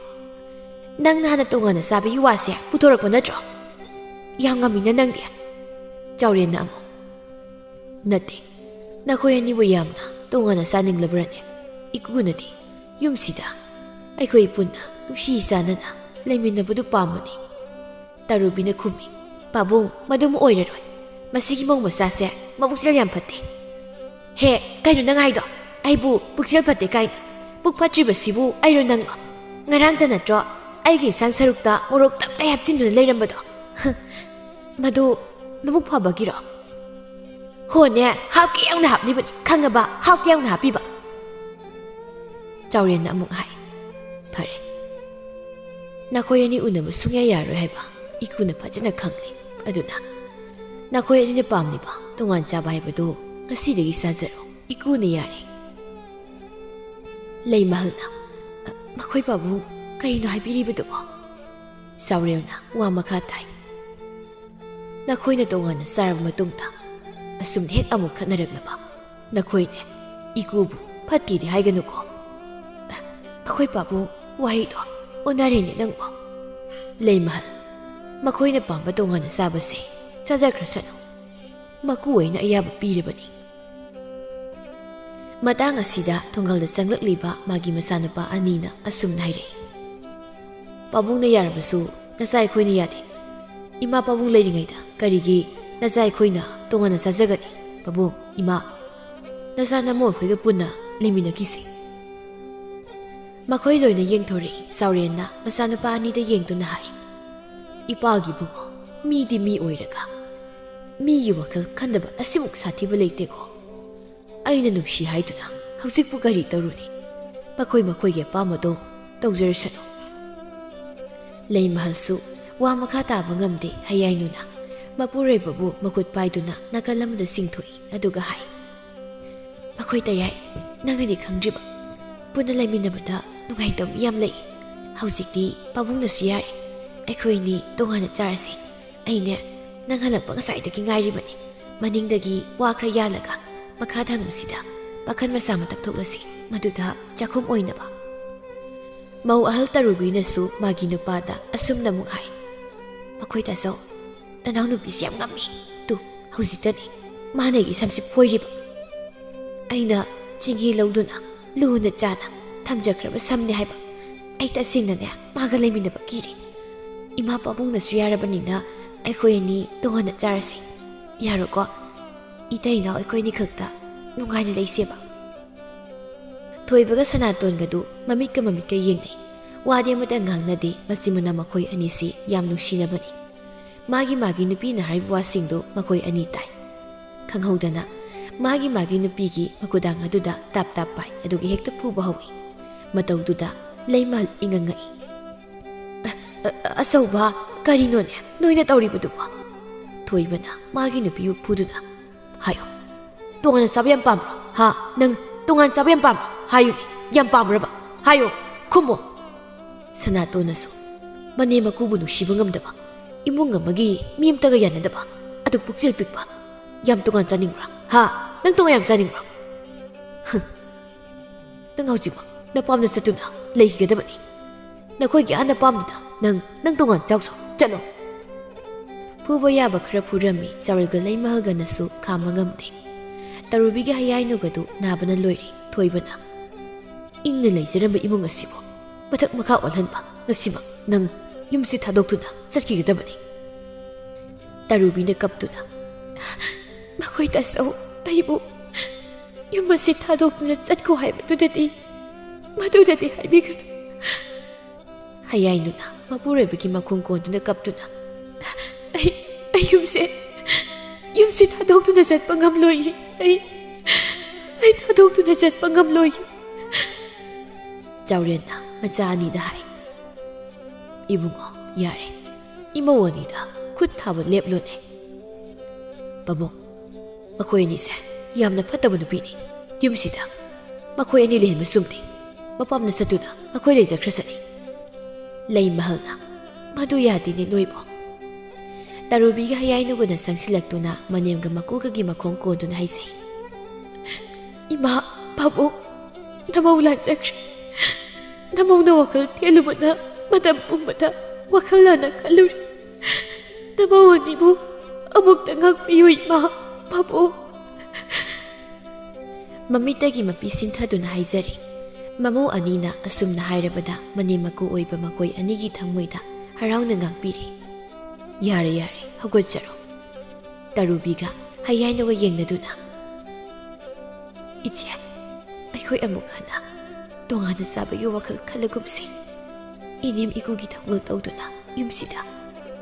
ꯅꯪꯅ ꯍꯥꯟꯅ ꯇꯣꯉꯥꯟꯅ ꯆꯥꯕꯒꯤ ꯋꯥꯁꯦ ꯄꯨꯊꯣꯔꯛꯄ ꯅꯠꯇ꯭ꯔꯣ? ꯌꯥꯝ ꯉꯝꯃꯤꯅ ꯅꯪꯗꯤ꯫" ꯆꯥꯎꯔꯦꯟꯅ ꯑꯃꯨꯛ, "ꯅꯠꯇꯦ, ꯅꯈꯣꯏ ꯑꯅꯤꯕꯨ ꯌꯥꯝꯅ ꯇꯣꯉꯥꯟꯅ ꯆꯥꯅꯤꯡꯂꯕ꯭ꯔꯅꯦ? ꯏꯀꯨꯅꯗꯤ ꯌꯨꯝꯁꯤꯗ ꯑꯩꯈꯣꯏ ꯄꯨꯟꯅ ꯅꯨꯡꯁꯤ ꯆꯥꯟꯅꯅ ꯂꯩꯃꯤꯟꯅꯕꯗꯨ ꯄꯥꯝꯕꯅꯤ꯫" ꯇꯥꯔꯨꯕꯤꯅ ꯈꯨꯝꯃꯤ, "ꯄꯥꯕꯨꯡ, ꯃꯗꯨꯃ ꯑꯣꯏꯔꯔꯣꯏ꯫ ꯃꯁꯤꯒꯤ ꯃꯧ ꯃꯆꯥꯁꯦ ꯃꯕꯨꯛꯆꯦꯜ ꯌꯥꯝ ꯐꯠꯇꯦ꯫" "ꯍꯦ, ꯀꯩꯅꯣ ꯅꯪ ꯍꯥꯏꯗꯣ? ꯑꯩꯕꯨ ꯄꯨꯛꯆꯦꯜ ꯐꯠꯇꯦ ꯀꯥꯏꯅ? ꯄꯨꯛ ꯐꯠꯇ꯭ꯔꯤꯕꯁꯤꯕꯨ ꯑꯩꯔꯣ ꯅꯪꯂꯣ? ꯉꯔꯥꯡꯇ ꯅꯠꯇ꯭ꯔꯣ ꯑꯩꯒꯤ ꯏꯟꯁꯥꯡ ꯁꯔꯨꯛꯇ ꯃꯣꯔꯣꯛ ꯇꯞꯇꯥꯏ ꯍꯥꯞꯆꯤꯟꯗꯨꯅ ꯂꯩꯔꯝꯕꯗꯣ? ꯍ, ꯃꯗꯨ ꯃꯕꯨꯛ ꯐꯕꯒꯤꯔꯣ?" ꯍꯣꯅꯦ, ꯍꯥꯞꯀꯦ ꯌꯥꯎꯅ ꯍꯥꯞꯂꯤꯕꯅꯤ, ꯈꯪꯉꯕ? ꯍꯥꯞꯀꯦ ꯌꯥꯎꯅ ꯍꯥꯞꯄꯤꯕ꯫ ꯆꯥꯎꯔꯦꯟꯅ ꯑꯃꯨꯛ ꯍꯥꯏ, "ꯐꯔꯦ, ꯅꯈꯣꯏ ꯑꯅꯤ ꯎꯅꯕ ꯁꯨꯡꯌꯥ ꯌꯥꯔꯣꯏ ꯍꯥꯏꯕ ꯏꯀꯨꯅ ꯐꯖꯅ ꯈꯪꯂꯦ꯫ ꯑꯗꯨꯅ ꯅꯈꯣꯏ ꯑꯅꯤꯅ ꯄꯥꯝꯂꯤꯕ ꯇꯣꯉꯥꯟ ꯆꯥꯕ ꯍꯥꯏꯕꯗꯨ ꯉꯁꯤꯗꯒꯤ ꯆꯥꯖꯔꯣ, ꯏꯀꯨꯅ ꯌꯥꯔꯦ꯫" ꯂꯩꯃꯍꯜꯅ, "ꯃꯈꯣꯏ ꯄꯥꯕꯨꯡ ꯀꯔꯤꯅꯣ ꯍꯥꯏꯕꯤꯔꯤꯕꯗꯨꯕꯣ?" ꯆꯥꯎꯔꯦꯜꯅ ꯋꯥ ꯃꯈꯥ ꯇꯥꯏ, "ꯅꯈꯣꯏꯅ ꯇꯣꯉꯥꯟꯅ ꯆꯥꯔꯕ ꯃꯇꯨꯡꯗ ꯑꯁꯨꯝꯅ ꯍꯦꯛ ꯑꯃꯨꯛ ꯈꯠꯅꯔꯛꯂꯕ ꯅꯈꯣꯏꯅꯦ ꯏꯀꯨꯕꯨ ꯐꯠꯇꯦꯗꯤ ꯍꯥꯏꯒꯅꯨꯀꯣ꯫" "ꯑꯩꯈꯣꯏ ꯄꯥꯕꯨꯡ, ꯋꯥꯍꯩꯗꯣ ꯑꯣꯟꯅꯔꯦꯅꯦ ꯅꯪꯕꯣ꯫" ꯂꯩꯃꯍꯜ, "ꯃꯈꯣꯏꯅ ꯄꯥꯝꯕ ꯇꯣꯉꯥꯟꯅ ꯆꯥꯕꯁꯦ ꯆꯥꯖꯈ꯭ꯔꯁꯅꯨ꯫ ꯃꯀꯨ ꯑꯣꯏꯅ ꯑꯌꯥꯕ ꯄꯤꯔꯕꯅꯤ꯫" ꯃꯇꯥꯡ ꯑꯁꯤꯗ ꯊꯣꯡꯒꯜꯗ ꯆꯪꯂꯛꯂꯤꯕ ꯃꯥꯒꯤ ꯃꯆꯥꯅꯨꯄꯥ ꯑꯅꯤꯅ ꯑꯁꯨꯝꯅ ꯍꯥꯏꯔꯛꯏ, "ꯄꯥꯕꯨꯡꯅ ꯌꯥꯔꯕꯁꯨ ꯅꯆꯥ ꯑꯩꯈꯣꯏꯅ ꯌꯥꯗꯦ꯫ ꯏꯃꯥ ꯄꯥꯕꯨꯡ ꯂꯩꯔꯤꯉꯩꯗ ꯀꯔꯤꯒꯤ ꯅꯆꯥ ꯑꯩꯈꯣꯏꯅ ꯇꯣꯉꯥꯟꯅ ꯆꯥꯖꯒꯅꯤ? ꯄꯥꯕꯨꯡ, ꯏꯃꯥ, ꯅꯆꯥ ꯅꯃꯧ ꯑꯩꯈꯣꯏꯒ ꯄꯨꯟꯅ ꯂꯩꯃꯤꯟꯅꯈꯤꯁꯤ꯫" ꯃꯈꯣꯏ ꯂꯣꯏꯅ ꯌꯦꯡꯊꯣꯔꯛꯏ꯫ ꯆꯥꯎꯔꯦꯟꯅ ꯃꯆꯥꯅꯨꯄꯥ ꯑꯅꯤꯗ ꯌꯦꯡꯗꯨꯅ ꯍꯥꯏ, "ꯏꯄꯥꯒꯤ ꯏꯕꯨꯡꯉꯣ, ꯃꯤꯗꯤ ꯃꯤ ꯑꯣꯏꯔꯒ ꯃꯤꯒꯤ ꯋꯥꯈꯜ ꯈꯟꯗꯕ ꯑꯁꯤꯃꯨꯛ ꯁꯥꯊꯤꯕ ꯂꯩꯇꯦꯀꯣ꯫ ꯑꯩꯅ ꯅꯨꯡꯁꯤ ꯍꯥꯏꯗꯨꯅ ꯍꯧꯖꯤꯛꯄꯨ ꯀꯔꯤ ꯇꯧꯔꯨꯅꯤ? ꯃꯈꯣꯏ ꯃꯈꯣꯏꯒꯤ ꯑꯄꯥꯝꯕꯗꯣ ꯇꯧꯖꯔꯁꯅꯨ꯫" ꯂꯩꯃꯍꯜꯁꯨ ꯋꯥ ꯃꯈꯥ ꯇꯥꯕ ꯉꯝꯗꯦ꯫ ꯍꯌꯥꯏꯅꯨꯅ ꯃꯄꯨꯔꯣꯏꯕꯕꯨ ꯃꯈꯨꯠ ꯄꯥꯏꯗꯨꯅ ꯅꯥꯀꯜ ꯑꯃꯗ ꯆꯤꯡꯊꯣꯛꯏ꯫ ꯑꯗꯨꯒ ꯍꯥꯏ, "ꯃꯈꯣꯏ ꯇꯌꯥꯏ, ꯅꯪꯅꯗꯤ ꯈꯪꯗ꯭ꯔꯤꯕ, ꯄꯨꯟꯅ ꯂꯩꯃꯤꯟꯅꯕꯗ ꯅꯨꯡꯉꯥꯏꯇꯕ ꯃꯤ ꯌꯥꯝ ꯂꯩ꯫ ꯍꯧꯖꯤꯛꯇꯤ ꯄꯥꯕꯨꯡꯅꯁꯨ ꯌꯥꯔꯦ, ꯑꯩꯈꯣꯏ ꯑꯅꯤ ꯇꯣꯉꯥꯟꯅ ꯆꯥꯔꯁꯤ꯫ ꯑꯩꯅꯦ, ꯅꯪ ꯍꯜꯂꯛꯄ ꯉꯁꯥꯏꯗꯒꯤ ꯉꯥꯏꯔꯤꯕꯅꯤ꯫ ꯃꯅꯤꯡꯗꯒꯤ ꯋꯥ ꯈꯔ ꯌꯥꯜꯂꯒ ꯃꯈꯥ ꯊꯪꯕꯁꯤꯗ ꯄꯥꯈꯟ ꯃꯆꯥ ꯑꯃ ꯇꯞꯊꯣꯛꯂꯁꯤ, ꯃꯗꯨꯗ ꯆꯥꯛꯈꯨꯝ ꯑꯣꯏꯅꯕ꯫" ꯃꯧ ꯑꯍꯜ ꯇꯔꯨꯕꯤꯅꯁꯨ ꯃꯥꯒꯤ ꯅꯨꯄꯥꯗ ꯑꯁꯨꯝꯅ ꯑꯃꯨꯛ ꯍꯥꯏ, "ꯃꯈꯣꯏ ꯇꯥꯆꯧ, ꯅꯅꯥꯎꯅꯨꯄꯤꯁꯤ ꯌꯥꯝ ꯉꯝꯃꯤ꯫ ꯇꯨ, ꯍꯧꯖꯤꯛꯇꯅꯤ ꯃꯥꯅ ꯑꯩꯒꯤ ꯁꯝꯁꯤ ꯐꯣꯏꯔꯤꯕ꯫ ꯑꯩꯅ ꯆꯤꯡꯍꯤ ꯂꯧꯗꯨꯅ ꯂꯨꯅ ꯆꯥꯅ ꯊꯝꯖꯈ꯭ꯔꯕ ꯁꯝꯅꯤ ꯍꯥꯏꯕ꯫ ꯑꯩ ꯇꯁꯦꯡꯅꯅꯦ ꯃꯥꯒ ꯂꯩꯃꯤꯟꯅꯕ ꯀꯤꯔꯦ꯫ ꯏꯃꯥ ꯄꯥꯕꯨꯡꯅꯁꯨ ꯌꯥꯔꯕꯅꯤꯅ ꯑꯩꯈꯣꯏ ꯑꯅꯤ ꯇꯣꯉꯥꯟꯅ ꯆꯥꯔꯁꯤ꯫ ꯌꯥꯔꯣꯀꯣ? ꯏꯇꯩ ꯏꯅꯥꯎ ꯑꯩꯈꯣꯏ ꯑꯅꯤ ꯈꯛꯇ ꯅꯨꯡꯉꯥꯏꯅ ꯂꯩꯁꯦꯕ꯫" ꯊꯣꯏꯕꯒ ꯁꯅꯥꯇꯣꯟꯒꯗꯨ ꯃꯃꯤꯠꯀ ꯃꯃꯤꯠꯀ ꯌꯦꯡꯅꯩ꯫ ꯋꯥꯗꯤ ꯑꯃꯠꯇ ꯉꯥꯡꯅꯗꯦ꯫ ꯃꯆꯤꯟ ꯃꯅꯥꯎ ꯃꯈꯣꯏ ꯑꯅꯤꯁꯤ ꯌꯥꯝ ꯅꯨꯡꯁꯤꯅꯕꯅꯤ꯫ ꯃꯥꯒꯤ ꯃꯥꯒꯤ ꯅꯨꯄꯤꯅ ꯍꯥꯏꯔꯤꯕ ꯋꯥꯁꯤꯡꯗꯨ ꯃꯈꯣꯏ ꯑꯅꯤ ꯇꯥꯏ꯫ ꯈꯪꯍꯧꯗꯅ ꯃꯥꯒꯤ ꯃꯥꯒꯤ ꯅꯨꯄꯤꯒꯤ ꯃꯈꯨꯗꯥꯡ ꯑꯗꯨꯗ ꯇꯥꯞ ꯇꯥꯞ ꯄꯥꯏ, ꯑꯗꯨꯒ ꯍꯦꯛꯇ ꯐꯨꯕ ꯍꯧꯏ꯫ ꯃꯇꯧꯗꯨꯗ ꯂꯩꯃꯍꯜ ꯏꯉꯛ ꯉꯛꯏ꯫ "ꯑ-, ꯑ-, ꯑꯆꯧꯕ, ꯀꯔꯤꯅꯣꯅꯦ ꯅꯣꯏꯅ ꯇꯧꯔꯤꯕꯗꯨꯕꯣ?" ꯊꯣꯏꯕꯅ ꯃꯥꯒꯤ ꯅꯨꯄꯤꯕꯨ ꯐꯨꯗꯨꯅ, "ꯍꯥꯏꯌꯣ, ꯇꯣꯉꯥꯟꯅ ꯆꯥꯕ ꯌꯥꯝ ꯄꯥꯝꯕ꯭ꯔꯣ? ꯍꯥ? ꯅꯪ ꯇꯣꯉꯥꯟꯅ ꯆꯥꯕ ꯌꯥꯝ ꯄꯥꯝꯕ꯭ꯔꯣ? ꯍꯥꯏꯌꯨꯅꯦ, ꯌꯥꯝ ꯄꯥꯝꯕ꯭ꯔꯕ? ꯍꯥꯏꯌꯣ, ꯈꯨꯝꯃꯣ!" ꯁꯅꯥꯇꯣꯟꯅꯁꯨ ꯃꯅꯦꯝ ꯃꯀꯨꯕꯨ ꯅꯨꯡꯁꯤꯕ ꯉꯝꯗꯕ, ꯏꯃꯨꯡ ꯑꯃꯒꯤ ꯃꯤ ꯑꯃꯠꯇꯒ ꯌꯥꯅꯗꯕ, ꯑꯗꯨ ꯄꯨꯛꯆꯦꯜ ꯄꯤꯛꯄ, ꯌꯥꯝ ꯇꯣꯉꯥꯟ ꯆꯥꯅꯤꯡꯕ꯭ꯔꯥ? ꯍꯥ? ꯅꯪ ꯇꯣꯉꯥꯟ ꯌꯥꯝ ꯆꯥꯅꯤꯡꯕ꯭ꯔꯣ? ꯍ, ꯅꯪ ꯍꯧꯖꯤꯛꯃꯛ ꯅꯄꯥꯝꯗ ꯆꯠꯇꯨꯅ ꯂꯩꯈꯤꯒꯗꯕꯅꯤ꯫ ꯅꯈꯣꯏꯒꯤ ꯑꯥ ꯅꯄꯥꯝꯗꯨꯗ ꯅꯪ, ꯅꯪ ꯇꯣꯉꯥꯟ ꯆꯥꯎꯆꯣ꯫ ꯆꯠꯂꯣ꯫ ꯐꯨꯕ ꯌꯥꯕ ꯈꯔ ꯐꯨꯔꯝꯃꯤ, ꯆꯥꯎꯔꯦꯜꯒ ꯂꯩꯃꯍꯜꯒꯅꯁꯨ ꯈꯥꯝꯕ ꯉꯝꯗꯦ꯫ ꯇꯔꯨꯕꯤꯒꯤ ꯍꯌꯥꯏꯅꯨꯒꯗꯨ ꯅꯥꯕꯅ ꯂꯣꯏꯔꯦ꯫ ꯊꯣꯏꯕꯅ, "ꯏꯪꯅ ꯂꯩꯖꯔꯝꯕ ꯏꯃꯨꯡ ꯑꯁꯤꯕꯨ ꯃꯊꯛ ꯃꯈꯥ ꯑꯣꯜꯍꯟꯕ, ꯉꯁꯤꯃꯛ ꯅꯪ ꯌꯨꯝꯁꯤ ꯊꯥꯗꯣꯛꯇꯨꯅ ꯆꯠꯈꯤꯒꯗꯕꯅꯤ꯫" ꯇꯔꯨꯕꯤꯅ ꯀꯞꯇꯨꯅ, "ꯃꯈꯣꯏ ꯇꯥꯆꯧ ꯑꯩꯕꯨ ꯌꯨꯝ ꯑꯁꯤ ꯊꯥꯗꯣꯛꯇꯨꯅ ꯆꯠꯈꯣ ꯍꯥꯏꯕꯗꯨꯗꯗꯤ, ꯃꯗꯨꯗꯗꯤ ꯍꯥꯏꯕꯤꯒꯅꯨ꯫" ꯍꯌꯥꯏꯅꯨꯅ ꯃꯄꯨꯔꯣꯏꯕꯒꯤ ꯃꯈꯣꯡ ꯀꯣꯟꯗꯨꯅ ꯀꯞꯇꯨꯅ, "ꯑꯩ, ꯑꯩ ꯌꯨꯝꯁꯦ, ꯌꯨꯝꯁꯦ ꯊꯥꯗꯣꯛꯇꯨꯅ ꯆꯠꯄ ꯉꯝꯂꯣꯏꯌꯦ꯫ ꯑꯩ, ꯑꯩ ꯊꯥꯗꯣꯛꯇꯨꯅ ꯆꯠꯄ ꯉꯝꯂꯣꯏꯌꯦ꯫" ꯆꯥꯎꯔꯦꯟꯅ ꯃꯆꯥ ꯑꯅꯤꯗ ꯍꯥꯏ, "ꯏꯕꯨꯡꯉꯣ, ꯌꯥꯔꯦ꯫ ꯏꯃꯧ ꯑꯅꯤꯗ ꯈꯨꯠ ꯊꯥꯕ ꯂꯦꯞꯂꯣꯅꯦ꯫ ꯄꯥꯕꯨꯡ, ꯃꯈꯣꯏ ꯑꯅꯤꯁꯦ ꯌꯥꯝꯅ ꯐꯠꯇꯕ ꯅꯨꯄꯤꯅꯤ꯫ ꯌꯨꯝꯁꯤꯗ ꯃꯈꯣꯏ ꯑꯅꯤ ꯂꯩꯍꯟꯕ ꯆꯨꯝꯗꯦ꯫ ꯃꯄꯥꯝꯗ ꯆꯠꯇꯨꯅ ꯃꯈꯣꯏ ꯂꯩꯖꯈ꯭ꯔꯁꯅꯤ꯫" ꯂꯩꯃꯍꯜꯅ, "ꯃꯗꯨ ꯌꯥꯗꯦꯅꯦ ꯅꯣꯏꯕꯣ꯫" ꯇꯔꯨꯕꯤꯒ ꯍꯌꯥꯏꯅꯨꯒꯅ ꯆꯪꯁꯤꯜꯂꯛꯇꯨꯅ ꯃꯅꯦꯝꯒ ꯃꯀꯨꯒꯒꯤ ꯃꯈꯣꯡ ꯀꯣꯟꯗꯨꯅ ꯍꯥꯏꯖꯩ, "ꯏꯃꯥ, ꯄꯥꯕꯨꯡ, ꯅꯃꯧ ꯂꯥꯟꯖꯈ꯭ꯔꯦ꯫ ꯅꯃꯧꯅ ꯋꯥꯈꯜ ꯊꯦꯜꯂꯨꯕꯅ ꯃꯇꯝ ꯄꯨꯝꯕꯗ ꯋꯥꯈꯜ ꯂꯥꯟꯅ ꯈꯜꯂꯨꯔꯦ꯫ ꯅꯃꯧ ꯑꯅꯤꯕꯨ ꯑꯃꯨꯛꯇ ꯉꯥꯛꯄꯤꯌꯨ ꯏꯃꯥ, ꯄꯥꯕꯨꯡ꯫" ꯃꯃꯤꯠꯇꯒꯤ ꯃꯄꯤ ꯁꯤꯟꯊꯗꯨꯅ ꯍꯥꯏꯖꯔꯤ꯫ ꯃꯃꯧ ꯑꯅꯤꯅ ꯑꯁꯨꯝꯅ ꯍꯥꯏꯔꯕꯗ ꯃꯅꯦꯝ ꯃꯀꯨ ꯑꯣꯏꯕ ꯃꯈꯣꯏ ꯑꯅꯤꯒꯤ ꯊꯃꯣꯏꯗ ꯍꯔꯥꯎꯅ ꯉꯥꯡꯄꯤꯔꯤ꯫ "ꯌꯥꯔꯦ, ꯌꯥꯔꯦ, ꯍꯧꯒꯠꯆꯔꯣ꯫" ꯇꯔꯨꯕꯤꯒ ꯍꯌꯥꯏꯅꯨꯒ ꯌꯦꯡꯅꯗꯨꯅ, "ꯏꯆꯦ, ꯑꯩꯈꯣꯏ ꯑꯃꯨꯛ ꯍꯟꯅ ꯇꯣꯉꯥꯟꯅ ꯆꯥꯕꯒꯤ ꯋꯥꯈꯜ ꯈꯜꯂꯒꯨꯝꯁꯤ꯫ ꯏꯅꯦꯝ ꯏꯀꯨꯒꯤ ꯊꯧꯒꯜ ꯇꯧꯗꯨꯅ ꯌꯨꯝꯁꯤꯗ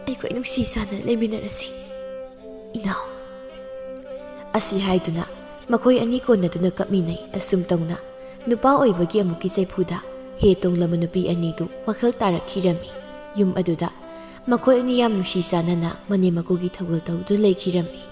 ꯑꯩꯈꯣꯏ ꯅꯨꯡꯁꯤ ꯆꯥꯟꯅꯅ ꯂꯩꯃꯤꯟꯅꯔꯁꯤ꯫ ꯏꯅꯥꯎ, ꯑꯁꯤ ꯍꯥꯏꯗꯨꯅ ꯃꯈꯣꯏ ꯑꯅꯤ ꯀꯣꯟꯅꯗꯨꯅ ꯀꯞꯃꯤꯟꯅꯩ꯫ ꯑꯁꯨꯝ ꯇꯧꯅ ꯅꯨꯄꯥ ꯑꯣꯏꯕꯒꯤ ꯑꯃꯨꯛꯀꯤ ꯆꯩꯐꯨꯗ ꯍꯦ ꯇꯣꯡꯂꯕ ꯅꯨꯄꯤ ꯑꯅꯤꯗꯨ ꯋꯥꯈꯜ ꯇꯥꯔꯛꯈꯤꯔꯝꯃꯤ꯫ ꯌꯨꯝ ꯑꯗꯨꯗ ꯃꯈꯣꯏ ꯑꯅꯤ ꯌꯥꯝ ꯅꯨꯡꯁꯤ ꯆꯥꯟꯅꯅ ꯃꯅꯦꯝ ꯃꯀꯨꯒꯤ ꯊꯧꯒꯜ ꯇꯧꯗꯨꯅ ꯂꯩꯈꯤꯔꯝꯃꯤ꯫